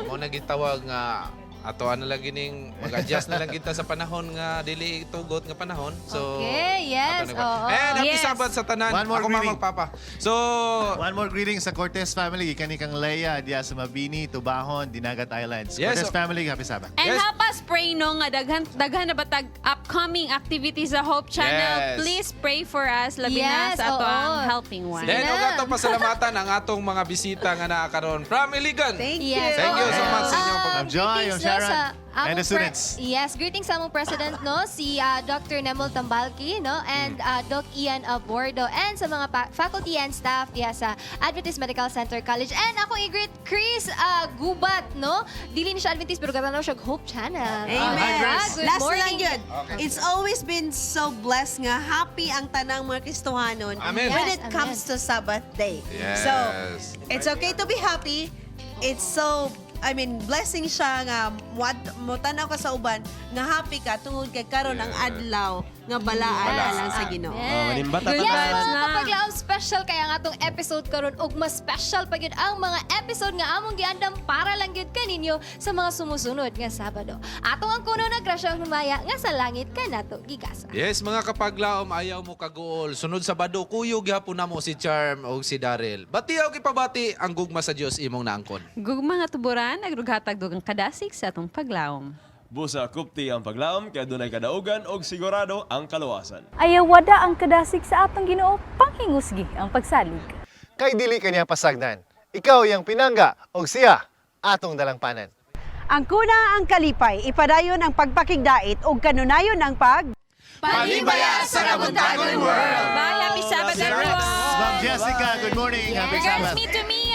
mo na gitawag nga ato na lang gining mag-adjust na lang kita sa panahon nga dili tugot nga panahon. So Okay, yes, ato na- oo. And happy Yes. Sabbath sa tanan. One more Ako greeting. magpapa. So One more greeting sa Cortez family. Gikan ni kang Leia diya sa Mabini, Tubahon, Dinagat Islands. Yes, Cortez oh. family, happy Sabbath. And Yes. help us pray no nga daghan daghan na batag upcoming activities sa Hope Channel. Yes. Please pray for us labi na Yes, sa ato oo. ang helping one. Then, Sige og na. ato pasalamatan ang atong mga bisita nga naa karon from Iligan. Thank Yes. you. Thank you so much sa inyong pag- Ma'am Joy, Greetings, Ma'am no, Sharon, sa and the among students. Yes, greetings sa among president, no, si Dr. Nemol Tambalki, no, and Doc Ian Abordo, and sa mga faculty and staff diha sa Adventist Medical Center College. And ako i-greet Chris Gubat, no? Dili ni siya Adventist pero gatanaw siya og Hope Channel. Amen. Hi, Chris. Good Last na morning. lang yun. It's always been so blessed nga happy ang tanang mga Kristohanon Amen. when Yes, it comes to Sabbath day. Yes. So, it's okay to be happy. It's so, I mean, blessing siya nga motanaw ka sa uban nga happy ka tungod kay karon ang Yes. adlaw nga balaan Balaan. alang sa Ginoo. Oh, manimbata Good Yes, vibes mga na. kapaglaom, special kaya nga atong episode karon ug mas special pa gyud ang mga episode nga among giandam para lang gyud kaninyo sa mga sumusunod nga Sabado. Atong ang kuno na grasya ug humaya nga sa langit kanato gigasa. Yes, mga kapaglaom, ayaw mo kaguol. Sunod Sabado, kuyo gihapon namo si Charm o si Daryl. Bati og ipabati ang gugma sa Dios imong naangkon. Gugma nga tuburan, nagrughatag dugang kadasig sa atong paglaom. Busa kupti ang paglaom kay dunay kadaugan og sigurado ang kaluwasan. Ayawada ang kadasig sa atong Ginoo, panghingusgi ang pagsalig. Kay dili kaniya pasagdan. Ikaw yang pinangga og siya atong dalangpanan. Ang kuna ang kalipay, ipadayon ang pagpakigdait ug kanunayon ang pag Panimbaya sa Kabuntagon World! Bye, happy Sabbath Sir Rex, everyone. Ma'am Jessica, good morning. Happy Regards Sabbath. me to me.